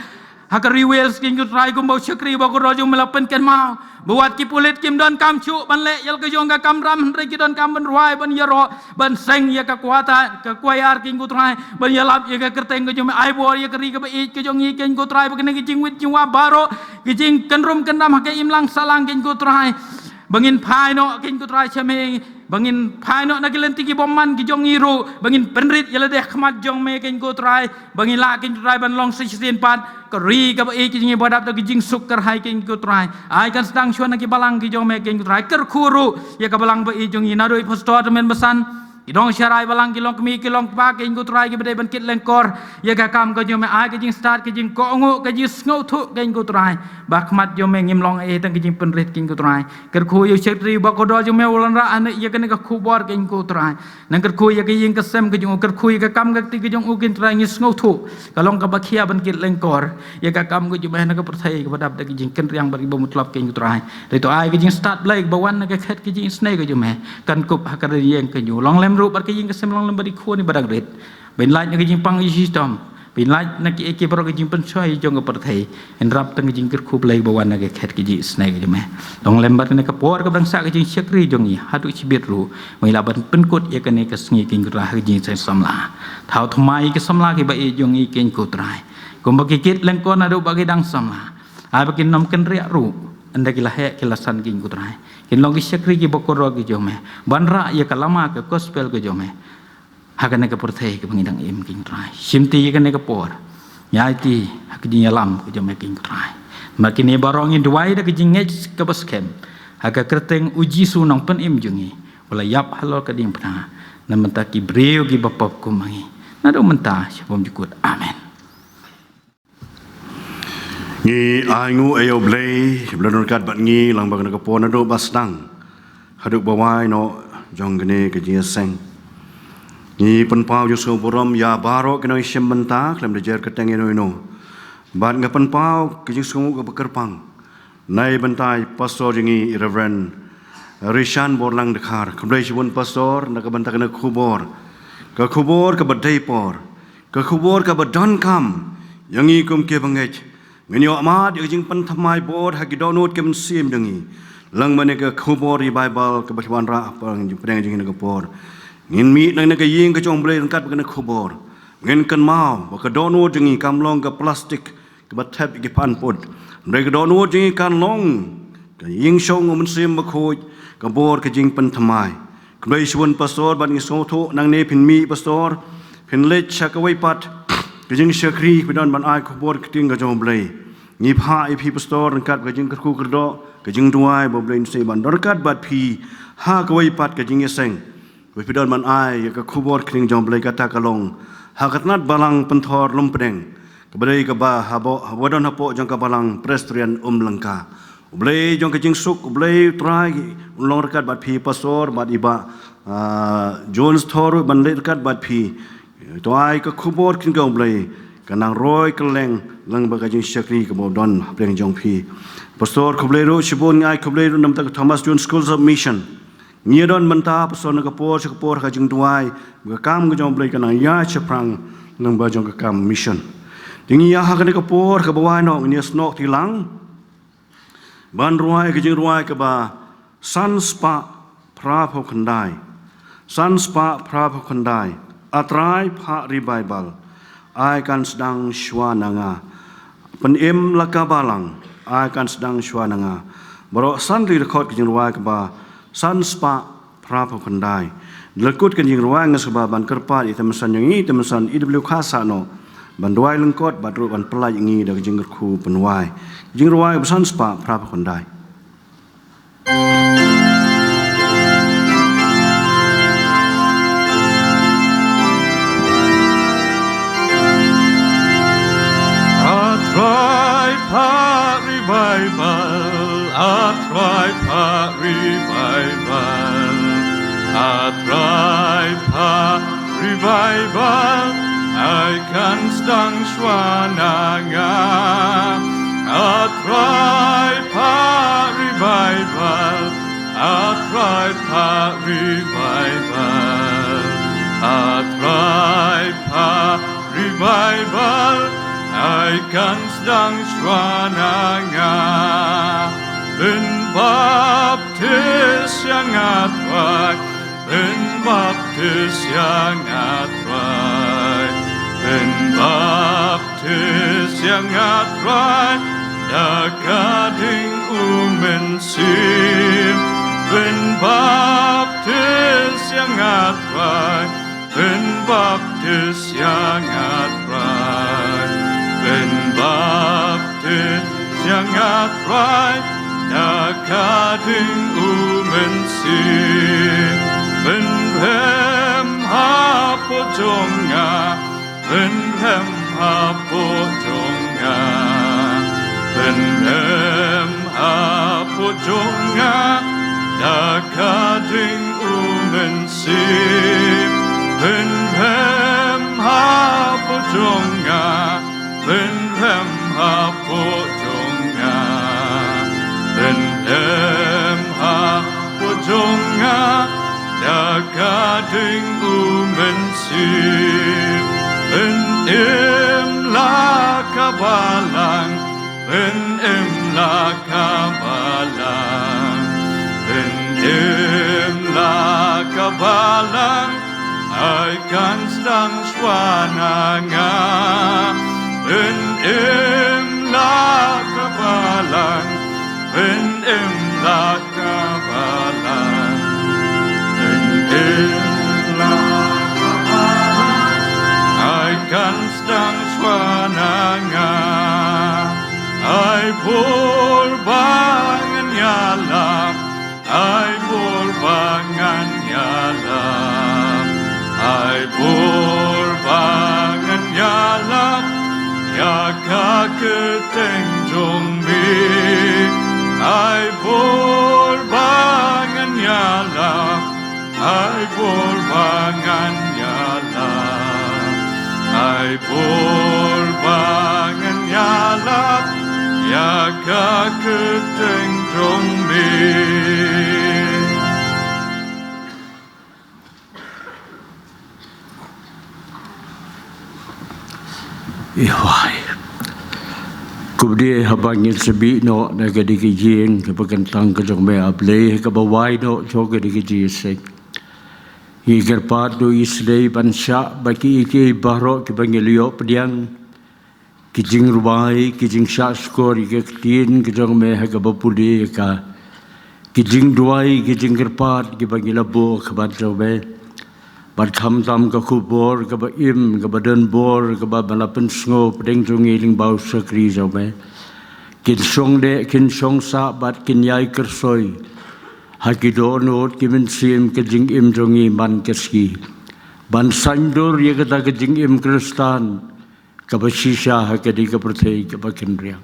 ha ka Ri Wales, Kynrad Trai, kumba u shakri bakordor jong me la pynkynmaw ba wat ki pulit kim donkam shuh ban leh ïa la ka jong ka kamram, hynrei ki donkam ban rwai, ban ïaroh, ban seng ïa ka kwata, ka kwaiar, Kynrad Trai, ban ïalap ïa ka kyrteng ka jong me. Ai bor ïa ka ri kaba ïeit ka jong ngi, Kynrad Trai, ba kane ka jingwit jingwa baroh, ka jingkynrum kyndam ha ka imlang sahlang, Kynrad Trai, ba ngin phai noh, Kynrad Trai, sha me, ba ngin phai noh na ki lynti ki bymman ki jong ngi ruh, ba ngin pynrit ïa lade ha khmat jong me, Kynrad Trai, ba ngin lah, Kynrad Trai, ban long sa shisien pat ka ri kaba ïeit ka jong ngi ba dap da ka jingsuk kyrhai, Kynrad Trai. Ai kan sdang shuwa na ki balang ki jong me, Kynrad Trai, kyrkhu ruh ïa ka balang ba ïeit jong ngi, naduh i pastor tymmen basan, ki nongsharai balang, ki longkmie ki longkpa, Kynrad Trai, kiba dei ban kit lyngkor ïa ka kam ka jong me. Ai ka jingstad, ka jingkohnguh, ka jingsngewthuh, Kynrad Trai, ba ha khmat jong me ngim long ei tang ka jingpynrit, Kynrad Trai. Kyrkhu ïa u shakri bakordor jong me uba wanrah hangne ïa kane ka khubor, Kynrad Trai. Nang kyrkhu ïa ka ïing ka sem ka jong u, kyrkhu ïa ka kam ka kti ka jong u, Kynrad Trai, ngi sngewthuh ka long kaba khia ban kit lyngkor ïa ka kam ka jong me na ka pyrthei kaba dap da ka jingkynriang bad kiba mutlop, Kynrad Trai. Te to ai ka jingstad Blei kaba wan na ka khet ka jingisynei ka jong me kan kup ha ka rynïeng ka jong u. Long lem ruh bad ka ïing ka sem, long lem bad i khun iba dang rit. Ban lait na ka jingpang ka jingshitom, ban lait na kiei kiei baroh, ka jingpynshoi jong ka pyrthei. Ngin ïarap tang ka jingkyrkhu Blei ba wan na ka khet ka jingisynei ka jong me. Long lem bad kane ka por kaba dang sah ka jingshakri jong ngi haduh shibit ruh, ba ngin lah ban pynkut ïa kane ka sngi, Kynrad Trai, ha ka jingseng samla. Thaw thymmai ïa ki samla kiba ïeit jong ngi, Kynrad Trai, kumba ki kit lyngkor naduh ba ki dang samla. Ai ba kin nym kynriah ruh ynda ki la heh ki la san, Kynrad Trai. Kin long ki shakri kiba kordor ki jong me ban rah ïa ka lama ka gospel ka jong me ha kane ka pyrthei kaba ngi dang im, Kynrad Trai. Shimti ïa kane ka por, ngi aiti ha ka jingïalam ka jong me, Kynrad Trai. Namar kine baroh ngin duwai da ka jingngeit kaba skhem ha ka kyrteng U Jisu, Nongpynim jong ngi, uba la ïap halor ka diengphna na ka bynta ki briew kiba pop kum ma ngi, naduh mynta sha bymjukut. Amen. Ngi ainguh ïa U Blei ba u la don ryngkat bad ngi lyngba kane ka por naduh ba sdang haduh ba wai noh jong kane ka jingïaseng. Ngi pynpaw jingsngew burom ïa baroh ki nongshim bynta khlem da jer kyrteng ïano ïano. Bad nga pynpaw ka jingsngew kaba kyrpang na ka bynta i pastor jong ngi, i Reverend Rishan Borlang Dkhar. Khublei shibun pastor na ka bynta kane ka khubor, ka khubor kaba dei por, ka khubor kaba donkam ïa ngi kum ki bangeit. Ngin ïoh mad ïa ka jingpynthymmai bor ha ki dohnud ki mynsiem jong ngi lyngba kane ka khubor revival kaba ngi wanrah ha pdeng jong kane ka por. Ngin mih na kane ka ïing ka jong U Blei ryngkat bad kane ka khubor. Ngin kynmaw ba ka dohnud jong ngi kam long ka plastik kaba thep ïa ki phan put. Hynrei ka dohnud jong ngi kan long Ka ïing shong u Mynsiem Bakhuid, ka bor ka jingpynthymmai. Khublei shibun Pastor, bad ngi sngewthuh nangne phin mih Pastor, phin leit sha kawei pat ka jingshakri, phi don ban ai khubor ktien ka jong U Blei. Ngi phah ïa phi Pastor ryngkat ka jingkyrkhu kyrdoh, ka jingduwai ba U Blei un sngewbha ban don ryngkat bad phi ha kawei pat ka jingïaseng. Ba phi don ban ai ïa ka khubor ktien jong U Blei, kata ka long ha ka tnat balang Pynthorumphniang, kaba dei kaba hapoh, haba don hapoh jong ka balang Presbyterian Umlyngka. U Blei jong ka jingsuk, U Blei U Trai un long ryngkat bad phi Pastor, bad i Bah, ah, Jones Thor ruh ban leit ryngkat bad phi. To ai ka khubor ktien ka U Blei ka nang roi kylleng lang bad ka jingshakri kaba don hapdeng jong phi. Pastor, khublei ruh shibun, ngi ai khublei ruh namar ka Thomas Jones Schools of Mission. Ngi don mynta Pastor na ka por sha ka por ha ka jingduwai, ba ka kam ka jong U Blei ka nang ïaid shaphrang lang bad jong ka kam mission. Te ngi ïa ha kane ka por kaba wai noh, ngi ïa snoh kti lang ban rwai ka jingrwai kaba san spah phra phew khyndai. San spah phra phew khyndai. A Trai phah revival, ai kan sdang shuwa na nga. Pynim la ka balang, ai kan sdang shuwa na nga. Baroh san tylli dkhot ka jingrwai kaba san spah phra phew khyndai. Lyngkut ka jingrwai nga sngewbha ban kyrpad ïa i Tymmen San jong ngi, i Tymmen San E W Kharsahnoh, ban duwai lyngkot bad ruh ban pynlait ïa ngi da ka jingkyrkhu pynwai. Jingrwai ba san spah phra phew khyndai. A Trai phah revival, A Trai phah revival, A Trai phah revival, ai kan sdang shuwa na nga. A Trai phah revival, A Trai phah revival, A Trai phah revival, ai kan sdang shuwa na nga. Pynbaptis ïa nga Trai, pynbaptis ïa nga Trai, pynbaptis ïa nga Trai, da ka ding U Mynsiem. Pynbaptis ïa nga Trai, pynbaptis ïa nga Trai, pynbaptis ïa nga Trai, da ka ding U Mynsiem. Pynrhem hapoh jong nga, pynrhem hapoh jong nga, pynrhem hapoh jong nga, da ka ding U Mynsiem. Pynrhem hapoh jong nga, pynrhem hapoh jong nga, pynrhem hapoh jong nga, da ka ding U Mynsiem. Pynim la ka balang, pynim la ka balang, pynim la ka balang, ai kan sdang shuwa na nga. Pynim la ka balang, pynim la ka balang, pynim la ka balang, ai kan sdang shuwa na nga. Ai bor ba ngan ïalap, ai bor ba ngan ïalap, ai bor ba ngan ïalap ïa ka kyrteng jong me. Ai bor ba ngan ïalap, ai bor ba ngan ïalap, ai bor ba ngan ïalap ïa ka kyrteng jong me. Iwai. Kumne haba ngin sa mih noh na kane ka ïing kaba kyntang ka jong me A Blei, kaba wai noh jong kane ka jingïaseng, ngi kyrpad, to isynei ban shah ba kiei kiei baroh kiba ngi la ïoh pdiang, Ki jingrwai, ki jingshah shkor ïa ka ktien ka jong me ha kaba pule ïa ka. Ki jingduwai, ki jingkyrpad kiba ngi la buh ha khmat jong me. Bad khamtam ka khubor kaba im, kaba don bor, kaba me la pynsngew hapdeng jong ngi lyngba u shakri jong me. Kin shong deh, kin shong sah bad kin ïai kyrsoi ha ki dohnud ki mynsiem ka jingim jong ngi man ka sngi, ban saiñdur ïa kata ka jingim Khristan kaba shisha ha kane ka pyrthei kaba kynriang.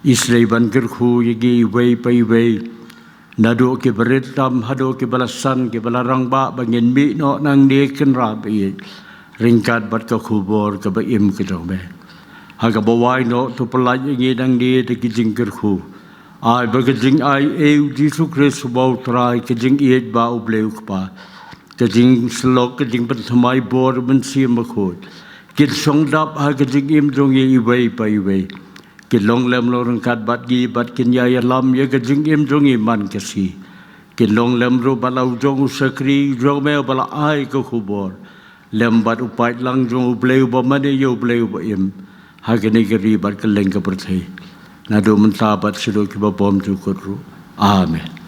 Isynei ban kyrkhu ïa ngi iwei pa iwei, naduh kiba rit tam haduh kiba la san, kiba la rangbah, ba ngin mih noh nangne kynrad ba ïeit ryngkat bad ka khubor kaba im ka jong me. Ha kaba wai noh, to pyllait ïa ngi nangne da ki jingkyrkhu. Ai ba ka jingai ei u Jisu Khrist uba u Trai, ka jingïeit ba u Blei u Kpa, ka jingsyllok, ka jingpynthymmai bor Mynsiem Bakhuid, kin shong dap ha ka jingim jong ngi iwei pa iwei. Kin long lem long ryngkat bad ngi bad kin ïai ïalam ïa ka jingim jong ngi man ka sngi. Kin long lem ruh bad la u jong u shakri jong me uba la ai ka khubor, lem bad u paidlang jong u Blei uba mane ïa u Blei uba im, ha kane ka ri bad kylleng ka pyrthei, naduh mynta bad shaduh kiba bymjukut ruh. Amen.